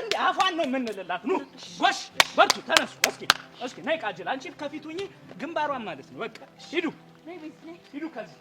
እንዴ አፏን ነው የምንልላት። ኑ ጎሽ፣ በርቱ፣ ተነሱ። እስኪ እስኪ ነይ ቃጅል፣ አንቺ ከፊት ሁኚ፣ ግንባሯን ማለት ነው። በቃ ሂዱ ሂዱ ከዚህ።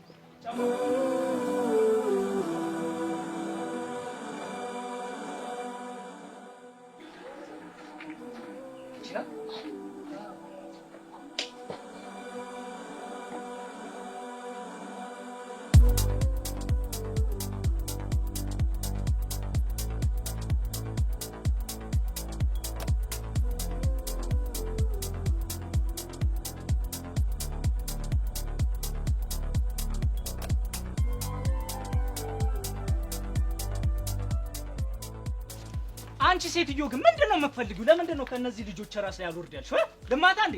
አንቺ ሴትዮ ግን ምንድን ነው የምትፈልጊው? ለምንድን ነው ከእነዚህ ልጆች ራስ ላይ አልወርድ ያልሽው? ልማታ እንዴ?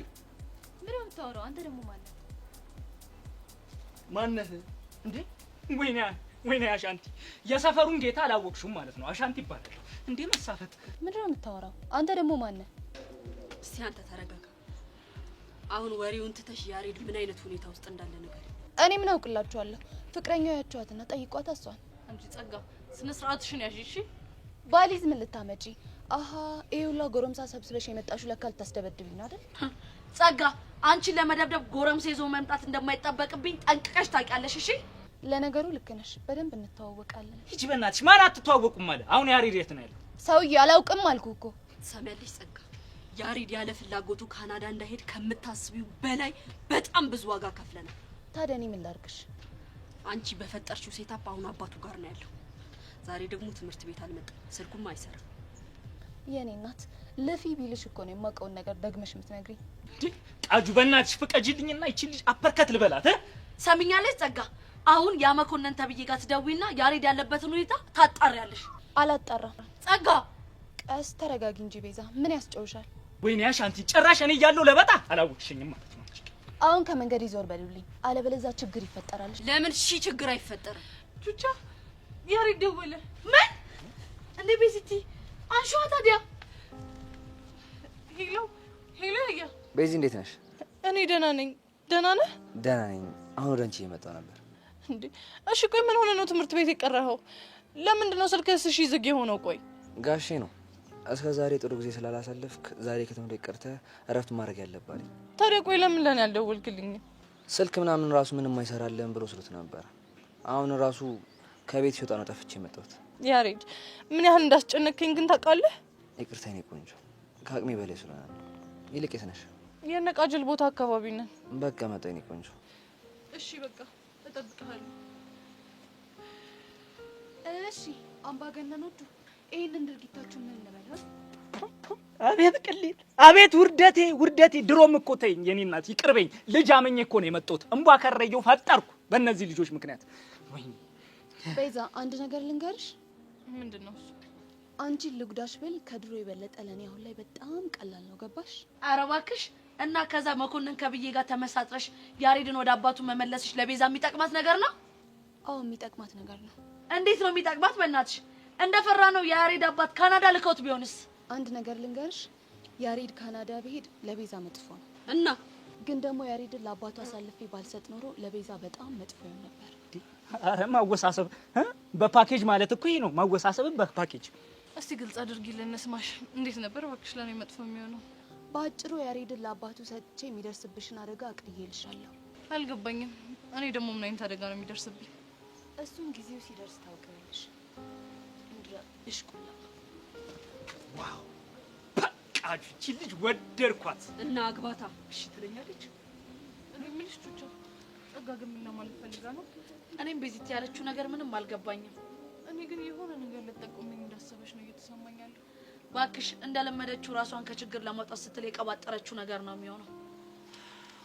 ምን ነው የምታወራው? አንተ ደግሞ ማነህ? ማነህ እንዴ? ወይኔ ወይኔ፣ አሻንቲ የሰፈሩን ጌታ አላወቅሽውም ማለት ነው። አሻንቲ ይባላል እንዴ? መሳፈጥ። ምንድን ነው የምታወራው? አንተ ደግሞ ማነህ? እስቲ አንተ ተረጋጋ። አሁን ወሬውን ትተሽ ያሬድ ምን አይነት ሁኔታ ውስጥ እንዳለ ነገር። እኔ ምን አውቅላችኋለሁ? ፍቅረኛው ያቸዋትና ጠይቋት እሷን። አንቺ ጸጋ ስነ ስርዓትሽን ያዢ እሺ። ባሊዝ ምን ልታመጪ? አሀ ይሄ ሁላ ጎረምሳ ሰብስበሽ የመጣሽው ለካ ልታስደበድብኝ ነው አይደል? ጸጋ አንቺን ለመደብደብ ጎረምሳ ይዞ መምጣት እንደማይጠበቅብኝ ጠንቅቀሽ ታውቂያለሽ። እሺ ለነገሩ ልክ ነሽ፣ በደንብ እንተዋወቃለን። ሂጂ በእናትሽ። ማን አትተዋወቁም አለ? አሁን ያሬድ የት ነው ያለው? ሰውዬ አላውቅም አልኩህ እኮ። ትሰሚያለሽ ጸጋ፣ ያሬድ ያለ ፍላጎቱ ካናዳ እንዳይሄድ ከምታስቢው በላይ በጣም ብዙ ዋጋ ከፍለናል። ታዲያ እኔ ምን ላድርግሽ? አንቺ በፈጠርሽው setup አሁን አባቱ ጋር ነው ያለው። ዛሬ ደግሞ ትምህርት ቤት አልመጣም፣ ስልኩም አይሰራም። የኔ እናት ልፊ ቢልሽ እኮ ነው የማውቀውን ነገር ደግመሽ የምትነግሪኝ። ቃጁ በእናትሽ ፍቀጂልኝና ይቺ ልጅ uppercut ልበላት። ሰሚኛለሽ ጸጋ፣ አሁን ያ መኮንን ተብዬ ጋር ትደውይና ያሬድ ያለበትን ሁኔታ ታጣሪያለሽ። አላጣራም። ጸጋ ቀስ ተረጋጊ እንጂ ቤዛ፣ ምን ያስጨውሻል? ወይኔ አሻንቲ፣ ጭራሽ እኔ እያለሁ ለበጣ አላወቅሽኝም ማለት ነው። አሁን ከመንገድ ይዞር በሉልኝ፣ አለበለዚያ ችግር ይፈጠራል። ለምን ሺ ችግር አይፈጠርም? ቹቻ ያሬድ ደወለ። ምን እንዴ? ቤዚቲ አንሺዋ ታዲያ። Hello hello፣ ያ ቤዚ እንዴት ነሽ? እኔ ደህና ነኝ። ደህና ነህ? ደህና ነኝ። አሁን ወደ አንቺ እየመጣሁ ነበር። እንዴ እሺ፣ ቆይ ምን ሆነ ነው ትምህርት ቤት የቀረኸው? ለምንድን ነው ስልክህስ እሺ ዝግ የሆነው? ቆይ ጋሼ ነው እስከ ዛሬ ጥሩ ጊዜ ስላላሳለፍክ ዛሬ ከትምህርት ቤት ቀርተህ እረፍት ማድረግ ያለብህ አለኝ። ታዲያ ቆይ ለምን ለኔ ያልደወልክልኝ? ስልክ ምናምን ራሱ ምንም አይሰራልህም ብሎ ስሉት ነበር። አሁን ራሱ ከቤት ሲወጣ ነው ጠፍቼ የመጣሁት። ያሬድ ምን ያህል እንዳስጨነቅከኝ ግን ታውቃለህ? ይቅርታ የኔ ቆንጆ ከአቅሜ በላይ ስለሆነ ነው። ይልቅ የት ነሽ? የነቃጅል ቦታ አካባቢ ነን። በቃ መጣሁ የኔ ቆንጆ። እሺ በቃ እጠብቅሃለሁ። እሺ አምባገነኖቹ ይህንን ድርጊታችሁ ምን እንበል? አቤት ቅሌት፣ አቤት ውርደቴ፣ ውርደቴ። ድሮም እኮ ተይኝ የኔ እናት ይቅርበኝ። ልጅ አመኜ እኮ ነው የመጣሁት። እምቧ ከረየው ፈጠርኩ በእነዚህ ልጆች ምክንያት። ወይኔ ቤዛ፣ አንድ ነገር ልንገርሽ። ምንድን ነው እሱ? አንቺን ልጉዳሽ ብል ከድሮ የበለጠ ለእኔ አሁን ላይ በጣም ቀላል ነው። ገባሽ? ኧረ እባክሽ። እና ከዛ መኮንን ከብዬ ጋር ተመሳጥረሽ ያሬድን ወደ አባቱ መመለስሽ ለቤዛ የሚጠቅማት ነገር ነው? አዎ የሚጠቅማት ነገር ነው። እንዴት ነው የሚጠቅማት? በእናትሽ እንደፈራ ነው የያሬድ አባት ካናዳ ልከውት ቢሆንስ? አንድ ነገር ልንገርሽ፣ ያሬድ ካናዳ ቢሄድ ለቤዛ መጥፎ ነው። እና ግን ደግሞ ያሬድን ለአባቱ አሳልፌ ባልሰጥ ኖሮ ለቤዛ በጣም መጥፎ ይሆን ነበር። አረ ማወሳሰብ በፓኬጅ ማለት እኮ ይሄ ነው። ማወሳሰብን በፓኬጅ። እስቲ ግልጽ አድርጊልን ስማሽ። እንዴት ነበር እባክሽ ለኔ መጥፎ የሚሆነው? በአጭሩ ያሬድን ለአባቱ ሰጥቼ የሚደርስብሽን አደጋ አቅልዬልሻለሁ። አልገባኝም። እኔ ደግሞ ምን አይነት አደጋ ነው የሚደርስብኝ? እሱን ጊዜው ሲደርስ ታውቂዋለሽ። እንድራ እሽቁላ። Wow በቃ ይቺ ልጅ ወደድኳት። እና አግባታ እሺ ትለኛለች። እኔ የምልሽ ቹቻ፣ ጸጋ ግን ምን ለማለት ፈልጋ ነው? እኔም ቤዚት ያለችው ነገር ምንም አልገባኝም። እኔ ግን የሆነ ነገር ልጠቁመኝ እንዳሰበች ነው እየተሰማኝ ያለው። ባክሽ እንደለመደችው ራሷን ከችግር ለማውጣት ስትል የቀባጠረችው ነገር ነው የሚሆነው።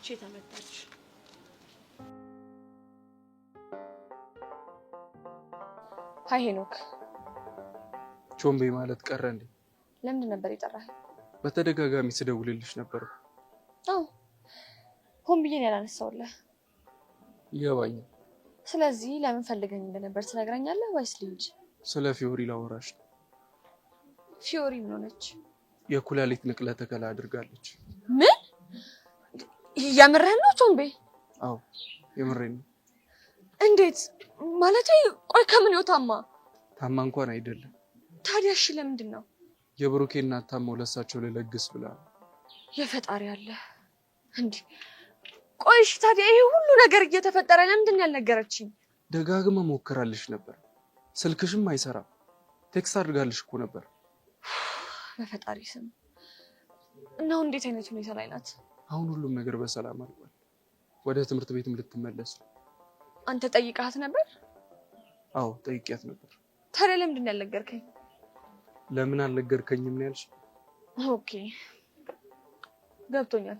ቼ ተመታች። Hi ሄኖክ። ቾምቤ ማለት ቀረ እንዴ? ለምንድን ነበር የጠራህ? በተደጋጋሚ ስደውልልሽ ነበር። አዎ ሆን ብዬ ነው ያላነሳሁልህ። ይገባኛል። ስለዚህ ለምን ፈልገኝ እንደነበር ትነግረኛለህ ወይስ ልሂድ? ስለ ፊዮሪ ላወራሽ ነው። ፊዮሪ ምን ሆነች? የኩላሊት ንቅለ ተከላ አድርጋለች። ምን? የምርህን ነው ቾምቤ? አዎ የምሬን ነው። እንዴት ማለት? ቆይ ከምን ይወታማ? ታማ እንኳን አይደለም። ታዲያ እሺ ለምንድን ነው? የብሩኬ እናት ታመው ለእሳቸው ልለግስ ብላ ነው። የፈጣሪ አለ እንዲህ። ቆይ እሺ፣ ታዲያ ይሄ ሁሉ ነገር እየተፈጠረ ለምንድን ነው ያልነገረችኝ? ደጋግማ ሞክራልሽ ነበር፣ ስልክሽም አይሰራም። Text አድርጋልሽ እኮ ነበር። በፈጣሪ ስም እና አሁን እንዴት አይነት ሁኔታ ላይ ናት? አሁን ሁሉም ነገር በሰላም አልቋል። ወደ ትምህርት ቤትም ልትመለስ ነው። አንተ ጠይቀሃት ነበር? አዎ ጠይቂያት ነበር። ታዲያ ለምንድን ነው ያልነገርከኝ? ለምን አልነገርከኝም ነው ያልሽ? Okay ገብቶኛል።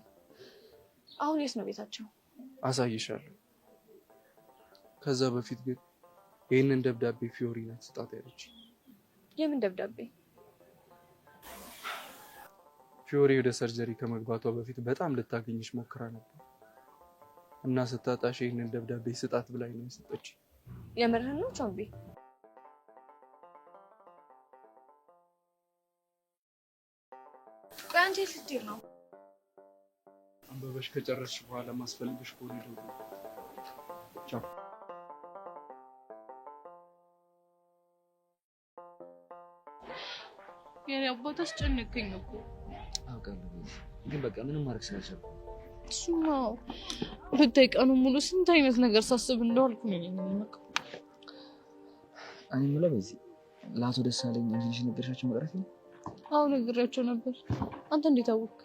አሁን የት ነው ቤታቸው? አሳይሻለሁ። ከዛ በፊት ግን ይህንን ደብዳቤ ፊዮሪ ናት ስጣት ያለች። የምን ደብዳቤ? ፊዮሪ ወደ surgery ከመግባቷ በፊት በጣም ልታገኝሽ ሞክራ ነበር እና ስታጣሽ ይህንን ደብዳቤ ስጣት ብላኝ ነው የሰጠች። የምርህን ነው ቾምቤ? ቆይ አንተ የት ልትሄድ ነው? አንበበሽ ከጨረስሽ በኋላ ማስፈልግሽ ከሆነ ደውዪ። ቻው። የኔ አባት አስጨነቀኝ እኮ። አውቃለሁ ቤዚ፣ ግን በቃ ምንም ማድረግ ስላልቻልኩ እሱማ ብታይ ቀኑን ሙሉ ስንት አይነት ነገር ሳስብ እንደዋልኩ ነው የማውቀው። እኔ የምለው ቤዚ፣ ለአቶ ደሳለኝ አንቺ ነሽ የነገርሻቸው መቅረት ነው? አዎ ነግሬያቸው ነበር። አንተ እንዴት አወቅክ?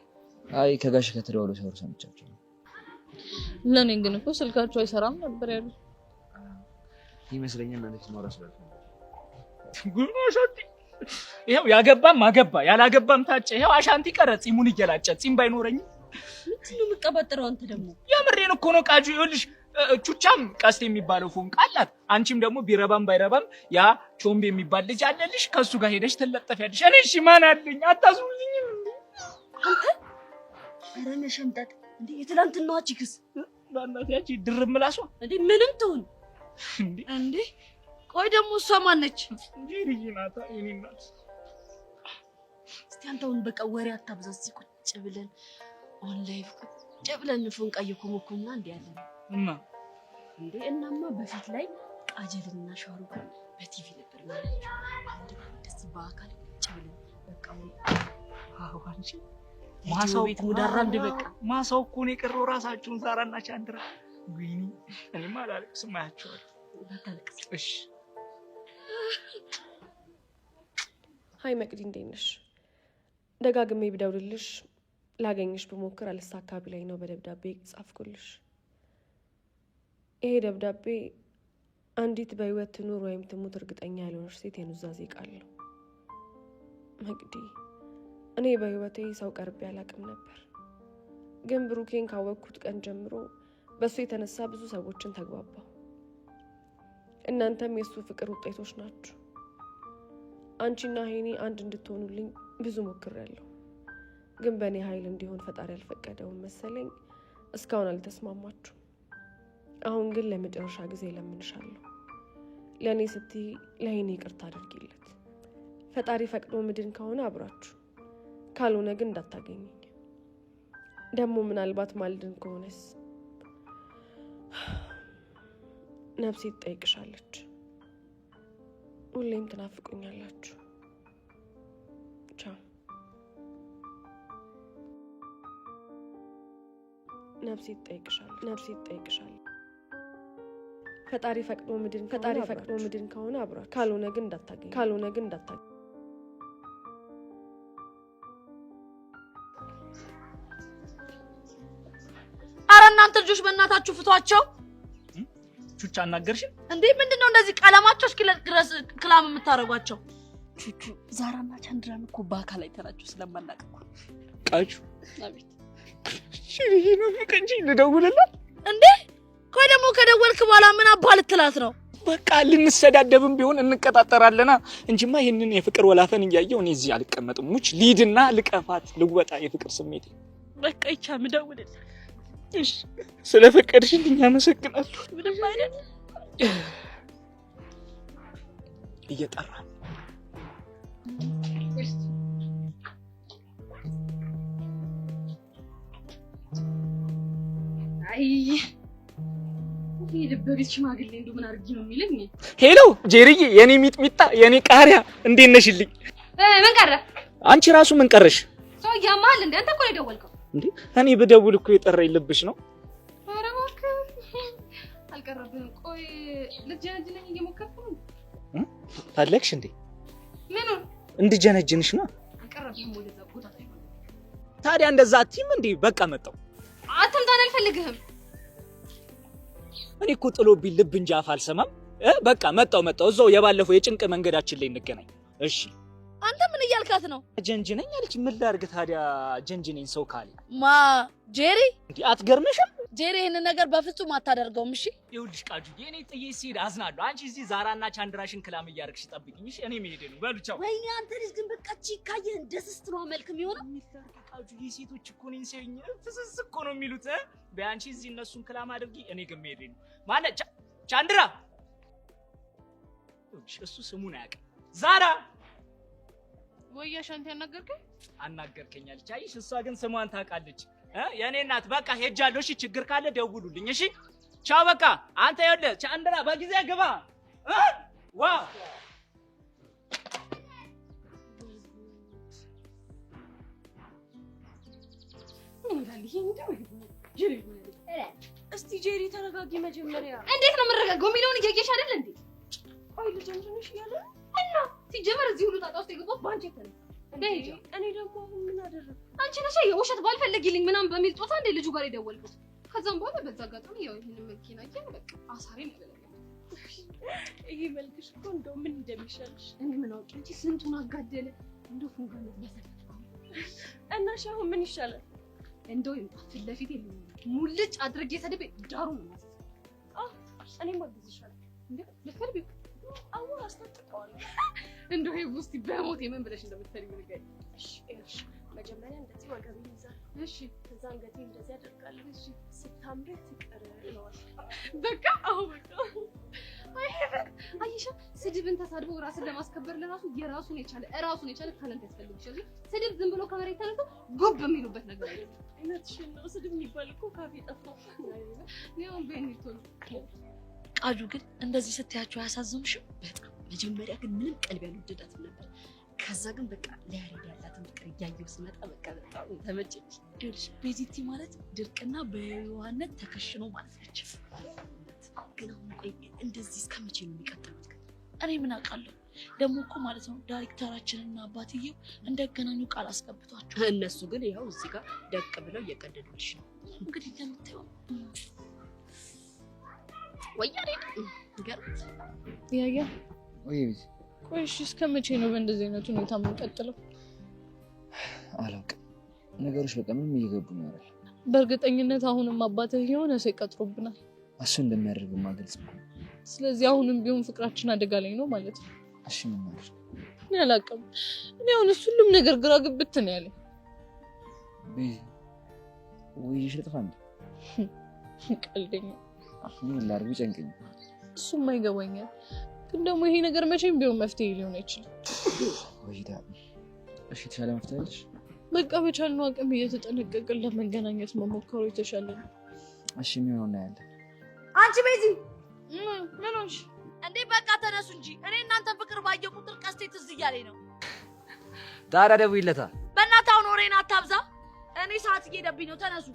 አይ ከጋሽ ከተደዋውለው ሲያወሩ ሰምቻቸው ነው። ለእኔ ግን እኮ ስልካቸው አይሰራም ነበር ያሉት። ይመስለኛል እናንተ ፊት ማውራት ስላልፈለኩ። አሻንቲ ይኸው ያገባም አገባ ያላገባም ታጨ። ይኸው አሻንቲ ቀረ ጺሙን እየላጨ ጺም ባይኖረኝም ምንድን ነው የምቀባጥረው አንተ ደግሞ? የምሬን እኮ ነው ቃጁ። ይኸውልሽ ቹቻም ቀስት የሚባለው ፎንቃ አላት። አንቺም ደግሞ ቢረባም ባይረባም ያ ቾምቤ የሚባል ልጅ አለልሽ። ከሱ ጋር ሄደሽ ትለጠፊያለሽ። እኔ እሺ ማን አለኝ? አታዝኑልኝም እንዴ? አንተ ኧረ ነሸምጠጥ እንዴ! የትናንትናዋ chicks በእናትህ ያቺ ድርብ ምላሷ እንዴ ምንም ትሁን እንዴ እንዴ። ቆይ ደግሞ እሷ ማነች? ጄሪዬ ናታ የኔ እናት። እስቲ አንተ አሁን በቃ ወሬ አታብዛ። እስቲ ቁጭ ብለን on live ቁጭ ብለን ፎንቃ እየኮመኮምና እንዴ ያለን እና እንዴ። እናማ በፊት ላይ ቃጀልና ሻሩክን በቲቪ ነበር የምናያቸው። አሁን ደግሞ እንደዚህ በአካል ቁጭ ብለን በቃ አሁን አዎ አንቺ ማሳው ቤት ሙዳራ እንደ በቃ ማሳው እኮ ነው የቀረው። ራሳቸውን ዛራና ቻንድራ። ወይኔ እኔማ አላለቅስም፣ አያቸዋለሁ። እንዳታለቅስ እሺ Hi መቅዲ፣ እንዴት ነሽ? ደጋግሜ ብደውልልሽ ላገኝሽ ብሞክር አልሳካ ቢለኝ ነው በደብዳቤ ጻፍኩልሽ። ይሄ ደብዳቤ አንዲት በሕይወት ትኑር ወይም ትሙት እርግጠኛ ያልሆነች ሴት የኑዛዜ ቃል ነው። መቅዲ፣ እኔ በሕይወቴ ሰው ቀርቤ አላቅም ነበር፣ ግን ብሩኬን ካወቅኩት ቀን ጀምሮ በእሱ የተነሳ ብዙ ሰዎችን ተግባባሁ። እናንተም የእሱ ፍቅር ውጤቶች ናችሁ። አንቺና ሄኒ አንድ እንድትሆኑልኝ ብዙ ሞክሬያለሁ፣ ግን በእኔ ኃይል እንዲሆን ፈጣሪ አልፈቀደውም መሰለኝ። እስካሁን አልተስማማችሁም። አሁን ግን ለመጨረሻ ጊዜ እለምንሻለሁ፣ ለእኔ ስትይ ለሄኒ ይቅርታ አድርጊለት። ፈጣሪ ፈቅዶ ምድን ከሆነ አብራችሁ፣ ካልሆነ ግን እንዳታገኘኝ። ደግሞ ምናልባት ማልድን ከሆነስ ነፍሴ ትጠይቅሻለች። ሁሌም ትናፍቁኛላችሁ። ቻው። ነፍሴ ትጠይቅሻለች። ነፍሴ ትጠይቅሻለች። ፈጣሪ ፈቅዶ ምድን ፈጣሪ ፈቅዶ ምድን ከሆነ አብራችሁ፣ ካልሆነ ግን እንዳታገኝ ካልሆነ ግን እንዳታገኝ። ኧረ እናንተ ልጆች በእናታችሁ ፍቷቸው። ቹቻ አናገርሽን እንዴ ምንድነው እንደዚህ ቀለማቸው እስኪለቅ ድረስ ክላም የምታደርጓቸው? ቹቹ ዛራና ቻንድራን እኮ በአካል አይተናቸው ስለማናውቅ እኮ። ቃጁ አቤት እንጂ ልደውልላት እንዴ። ቆይ ደግሞ ከደወልክ በኋላ ምን አባ ልትላት ነው? በቃ ልንሰዳደብም ቢሆን እንቀጣጠራለና እንጂማ ይህንን የፍቅር ወላፈን እያየሁ እኔ እዚህ አልቀመጥም። ሙች ሊድና ልቀፋት ልወጣ የፍቅር ስሜቴ። በቃ ይቻ ምደውልልህ። እሺ ስለፈቀድሽልኝ አመሰግናለሁ። ምንም አይደል። እየጠራ አይ ይሄ ልበ ቢስ ሽማግሌ እንደው ምን አድርጊ ነው የሚለኝ? Hello ጄሪዬ፣ የኔ ሚጥሚጣ፣ የኔ ቃሪያ እንዴት ነሽልኝ? ምን ቀረ? አንቺ ራሱ ምን ቀረሽ? ሰው ያማል እንዴ? አንተ እኮ ነው የደወልከው እንዴ? እኔ ብደውል እኮ የጠራኝ ልብሽ ነው። ኧረ እባክህ አልቀረብህም። ቆይ ልትጀነጅነኝ እየሞከርክ ነው? ፈለግሽ እንዴ? ምኑን እንድጀነጅንሽ ነው? አልቀረብህም። ወደዛ ቦታ ታዲያ እንደዛ አትይም እንዴ? በቃ መጣሁ። አትምጣ፣ እኔ አልፈልግህም። እኔ እኮ ጥሎብኝ ልብ እንጂ አፍ አልሰማም። በቃ መጣሁ መጣሁ። እዛው የባለፈው የጭንቅ መንገዳችን ላይ እንገናኝ። እሺ። አንተ ምን እያልካት ነው? ጀንጅነኝ አለች። ምን ላድርግ ታዲያ? ጀንጅነኝ ሰው ካለ ማ ጄሪ እንዴ አትገርምሽም? ጄሪ ይሄንን ነገር በፍጹም አታደርገውም። እሺ ይኸውልሽ ቃጁዬ፣ እኔ ጥዬ ሲሄድ አዝናለሁ። አንቺ እዚህ ዛራና ቻንድራሽን claim እያደረግሽ ጠብቂኝ። እሺ እኔ መሄዴ ነው። በሉ ቻው። ወይኔ አንተ ልጅ ግን በቃ ቺካየ እንደ ስስት ነው መልክ የሚሆነው። ቃጁዬ፣ ሴቶች እኮ እኔን ሲያዩኝ ፍስስ እኮ ነው የሚሉት። በይ አንቺ እዚህ እነሱን claim አድርጊ፣ እኔ ግን መሄዴ ነው። ማለት ቻንድራ፣ ይኸውልሽ እሱ ስሙን አያውቅም። ዛራ ወይ አሻንቲ አናገርከኝ? አናገርከኛለች። አይሽ እሷ ግን ስሟን ታውቃለች። የኔ እናት በቃ ሄጃለሁ። እሺ ችግር ካለ ደውሉልኝ። እሺ ቻው። በቃ አንተ ይኸውልህ ቻንድራ በጊዜ ግባ። ዋ እስቲ ጄሪ ተረጋጊ መጀመሪያ። እንዴት ነው የምረጋጋው የሚለውን እያየሽ አይደል እንዴ? ቆይ ልጀንጅንሽ እያለ እና ሲጀመር እዚህ ሁሉ ጣጣ ውስጥ የገባሁት በአንቺ የተነሳ። እኔ ደግሞ አሁን ምን አደረግኩ? አንቺ ነሽ የውሸት ባልፈለጊልኝ ምናምን በሚል ጦታ እንደ ልጁ ጋር የደወልኩት። ከዛም በኋላ በዛ አጋጣሚ ያው ይሄንን መልኬን አየህ፣ በቃ አሳሬ ነው። ይሄ መልክሽ እኮ እንደው ምን እንደሚሻልሽ እኔ ምን አውቄ እንጂ ስንቱን አጋደለ። እንደው ፉንጋነት በሰፈር እና እሺ አሁን ምን ይሻላል? እንደው ይምጣ ፊት ለፊት ሙልጭ አድርጌ ሰድቤ ዳሩ ነው ማለት። አዎ እኔም አግዝሻለሁ። እንዴ ልትሰድቢው? አዎ አስታጥቀዋለሁ። እንደው ይሄ ውስጥ በሞት የምን ብለሽ እንደምትሰድቢው ንገሪኝ። እሺ እሺ፣ መጀመሪያ እንደዚህ ወገቤን ይዛለሁ። እሺ፣ ከዛ አንገቴን እንደዚህ አደርጋለሁ። እሺ፣ ስታምሪ ትቀር እለዋለሁ። በቃ አዎ በቃ አይሻ ስድብን ተሳድቦ ራስን ለማስከበር ለራሱ የራሱን የቻለ ራሱን የቻለ talent ያስፈልግሻል። ስድብ ዝም ብሎ ከመሬት ተነስቶ ጉብ የሚሉበት ነገር አይደለም። እውነትሽን ነው። ስድብ የሚባል እኮ ካፌ ጠፋ። ያው በእኔ ቶሎ ቃጁ ግን እንደዚህ ስትያቸው አያሳዝኑሽም? በጣም መጀመሪያ ግን ምንም ቀልብ ያልወደዳትም ነበር። ከዛ ግን በቃ ለያሬድ ያላትን ፍቅር እያየሁ ስመጣ በቃ በጣም ተመቸች። ይኸውልሽ ቤዚቲ ማለት ድርቅና በየዋህነት ተከሽኖ ማለት ነች። ግን አሁን ቆይ እንደዚህ እስከ መቼ ነው የሚቀጥሉት? ግን እኔ ምን አውቃለሁ። ደግሞ እኮ ማለት ነው ዳይሬክተራችንና አባትየው እንደገናኙ ቃል አስገብቷቸው፣ እነሱ ግን ይኸው እዚህ ጋር ደቅ ብለው እየቀደዱልሽ ነው። እንግዲህ እንደምታየው ወይ ያሬድ ይገርም። ያያ ወይ ቤዚ፣ ቆይ እሺ እስከ መቼ ነው በእንደዚህ አይነት ሁኔታ የምንቀጥለው? አላውቅም። ነገሮች በቃ ምንም እየገቡ ነው አይደል? በእርግጠኝነት አሁንም አባትህ የሆነ ሰው ይቀጥሮብናል። እሱ እንደሚያደርግማ ግልጽ ነው። ስለዚህ አሁንም ቢሆን ፍቅራችን አደጋ ላይ ነው ማለት ነው። እሺ ምን ማድረግ? እኔ አላውቅም። እኔ አሁን እሱ ሁሉም ነገር ግራ ግብት ነው ያለኝ። ቤዚ ወይ ልጥፋ እንዴ? ቀልደኛ። ምን ላድርግ ጨንቀኝ። እሱማ ይገባኛል፣ ግን ደግሞ ይሄ ነገር መቼም ቢሆን መፍትሄ ሊሆን አይችልም። ወይዳ እሺ፣ የተሻለ መፍትሄ አለሽ? በቃ በቻልነው አቅም እየተጠነቀቅን ለመገናኘት መሞከሩ የተሻለ ነው። እሺ የሚሆነው እናያለን። አንቺ ቤዚ ምን ሆንሽ እንዴ? በቃ ተነሱ እንጂ እኔ እናንተ ፍቅር ባየሁ ቁጥር ቀስቴ ትዝ እያለኝ ነው። ታዲያ ደውይለታ። በእናትህ አሁን ወሬን አታብዛ። እኔ ሰዓት እየሄደብኝ ነው። ተነሱ።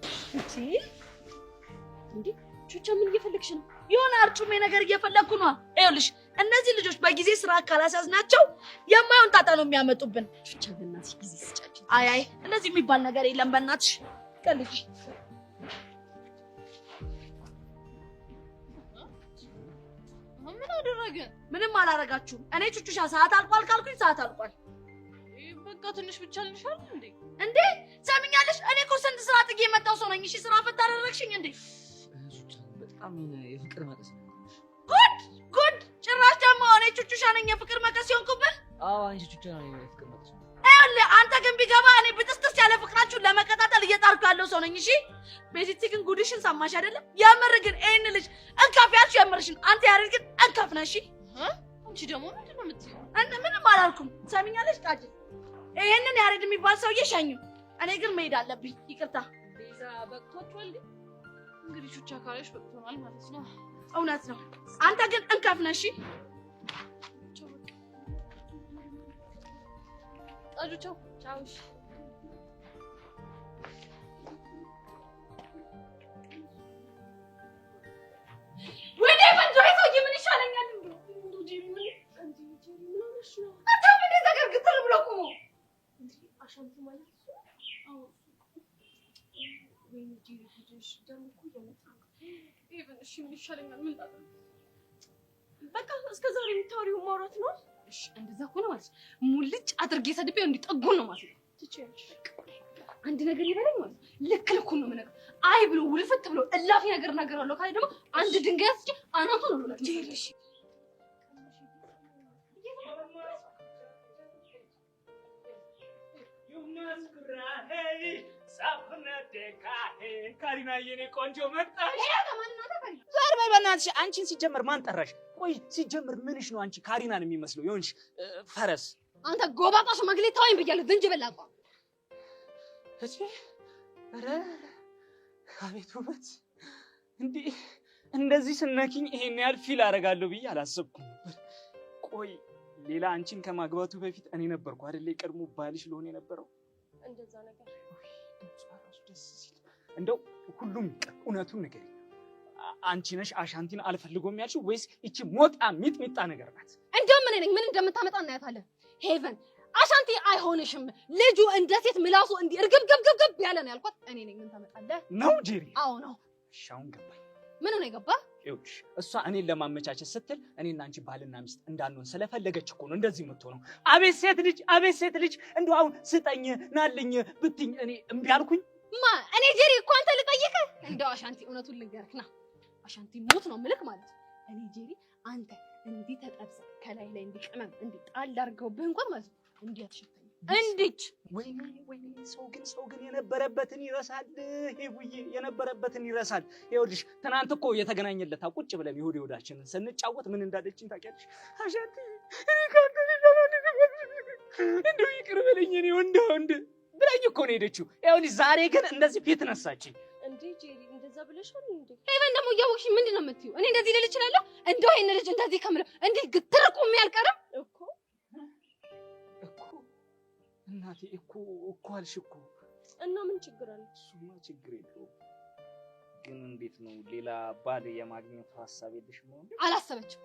እንዴ ቹቻ ምን እየፈለግሽ ነው? የሆነ አርጩሜ ነገር እየፈለግኩ ነው። ይኸውልሽ እነዚህ ልጆች በጊዜ ስራ ካላስያዝናቸው የማይሆን ጣጣ ነው የሚያመጡብን። ቹቻ በእናትሽ ጊዜ ስጫቸው። አይ አይ እንደዚህ የሚባል ነገር የለም። በእናትሽ ቀልጅ። ምን አደረገ? ምንም አላረጋችሁም። እኔ ቹቹሻ ሰዓት አልቋል ካልኩኝ ሰዓት አልቋል። በቃ ትንሽ ብቻ ልንሻል እንዴ? እንዴ ሰምኛለሽ? እኔ እኮ ስንት ስራ ጥጌ የመጣው ሰው ነኝ። እሺ ስራ ፈት አደረግሽኝ እንዴ? በጣም የፍቅር መቀስ ነው። ጉድ ጉድ! ጭራሽ ደግሞ እኔ ቹቹሻ ነኝ የፍቅር መቀስ የሆንኩብህ? አዎ አንቺ ቹቹ ነኝ የፍቅር መቀስ። ይኸውልህ አንተ ግን ቢገባ እኔ ብጥስጥስ ያለ ፍቅራችሁን ለመቀጣጠል እየጣርኩ ያለው ሰው ነኝ። እሺ ቤዚቲ ግን ጉድሽን ሰማሽ አይደለም? የምር ግን ይሄን ልጅ እንከፍ ያልሽው የምርሽን። አንተ ያሬድ ግን እንከፍ ነህ። እሺ አንቺ ደግሞ ምንድን ነው የምትይው? ምንም አላልኩም። ሰሚኛለሽ ቃጅ፣ ይሄንን ያሬድ የሚባል ሰውዬ ሸኙ። እኔ ግን መሄድ አለብኝ። ይቅርታ ቤዛ። በቅቷችኋል ግን እንግዲህ ቹቻ ካለሽ በቅቶናል ማለት ነው። እውነት ነው። አንተ ግን እንከፍ ነህ። እሺ ጣጁ ቻው። ቻው። እሺ ወይኔ ፈንጆ ሰውዬ ምን ይሻለኛል? አታውም እንደ እዛ ጋር ግትር ብሎ ቆሞ አሻንቲ ማለት አዎ። ወይኔ ጄሪ ጉድሽ ደግሞ እኮ እየመጣ ነው። ኢቭን እሺ ምን ይሻለኛል? ምን ላድርግ? በቃ እስከ ዛሬ የምታወሪው ማውራት ነው። እሺ እንደዛ ከሆነ ማለት ነው ሙልጭ አድርጌ ሰድቤው እንዲጠጉን ነው ማለት ነው። ትችያለሽ። አንድ ነገር ይበለኝ ማለት ነው ልክ ልኩን ነው የምነግረው። አይ ብሎ ውልፍት ብሎ እላፊ ነገር እናገራለሁ ካለ ደግሞ አንድ ድንጋይ አስቼ አናቱን ነው ልላት። ጄሪ እሺ ካሪና የኔ ቆንጆ መጣሽ። ዞር በይ በእናትሽ። አንቺን ሲጀመር ማን ጠራሽ? ቆይ ሲጀመር ምንሽ ነው አንቺ ካሪናን የሚመስለው የሆንሽ ፈረስ? አንተ ጎባጣ ሽማግሌ ተወኝ ብያለሁ። ዝንጅብል አቋም እቺ ኧረ አቤት ውበት! እንዲህ እንደዚህ ስነኪኝ ይሄን ያህል feel አደርጋለሁ ብዬ አላሰብኩም ነበር። ቆይ ሌላ አንቺን ከማግባቱ በፊት እኔ ነበርኩ አይደል የቀድሞ ባልሽ ልሆን የነበረው? እንደዛ ነገር ድምጿ ራሱ ደስ ሲል እንደው ሁሉም ይቅር፣ እውነቱን ንገሪኝ። አንቺ ነሽ አሻንቲን አልፈልጎም ያልሽው ወይስ ይቺ ሞጣ ሚጥሚጣ ነገር ናት? እንደውም እኔ ነኝ ምን እንደምታመጣ እናያታለን። ሄቨን አሻንቲ አይሆንሽም፣ ልጁ እንደ ሴት ምላሱ እንዲህ እርግብግብግብ ያለ ነው ያልኳት እኔ ነኝ። ምን ታመጣለህ ነው ጄሪ? አዎ ነው። እሺ አሁን ገባኝ። ምን ነው የገባ? ይኸውልሽ እሷ እኔን ለማመቻቸት ስትል እኔና አንቺ ባልና ሚስት እንዳንሆን ስለፈለገች እኮ ነው እንደዚህ የምትሆነው። አቤት ሴት ልጅ፣ አቤት ሴት ልጅ! እንደው አሁን ስጠኝ ናልኝ ብትኝ እኔ እምቢ አልኩኝ? ማ እኔ ጄሪ እኮ አንተ ልጠይቅህ። እንደው አሻንቲ እውነቱን ልንገርክ ና አሻንቲ ሞት ነው ምልክ ማለት ነው። እኔ ጄሪ አንተ እንዲህ ተጠብሰህ ከላይ ላይ እንዲህ ቅመም እንዲህ ጣል አድርገውብህ እንኳን ማለት ነው እንዲህ አትሸተኝም። እንዲች ወይኔ ወይኔ! ሰው ግን የነበረበትን ይረሳል። ሄቡዬ የነበረበትን ይረሳል። ይኸውልሽ ትናንት እኮ የተገናኘለታ ቁጭ ብለን የሆድ የሆዳችንን ስንጫወት ምን እንዳለችኝ ታውቂያለሽ? አሻንቲ እኔ ከአንተ ሌላ እንደው ይቅር በለኝ እኔ ወንድ ወንድ ብላኝ እኮ ነው የሄደችው። ይኸውልሽ ዛሬ ግን እንደዚህ ፊት ነሳችኝ። እንዴ ጄሪ እንደዛ ብለሻል እንዴ? ሄቨን ደግሞ እያወቅሽ ምንድን ነው የምትይው? እኔ እንደዚህ ልል እችላለሁ? እንደው ይሄን ልጅ እንደዚህ ከምለው እንዲህ ግትር ቆሜ አልቀርም እኮ እኮ እናቴ እኮ እኮ አልሽ እኮ። እና ምን ችግር አለ? እሱማ ችግር የለውም። ግን እንዴት ነው ሌላ ባል የማግኘቱ ሀሳብ የለሽም? አሁን አላሰበችም።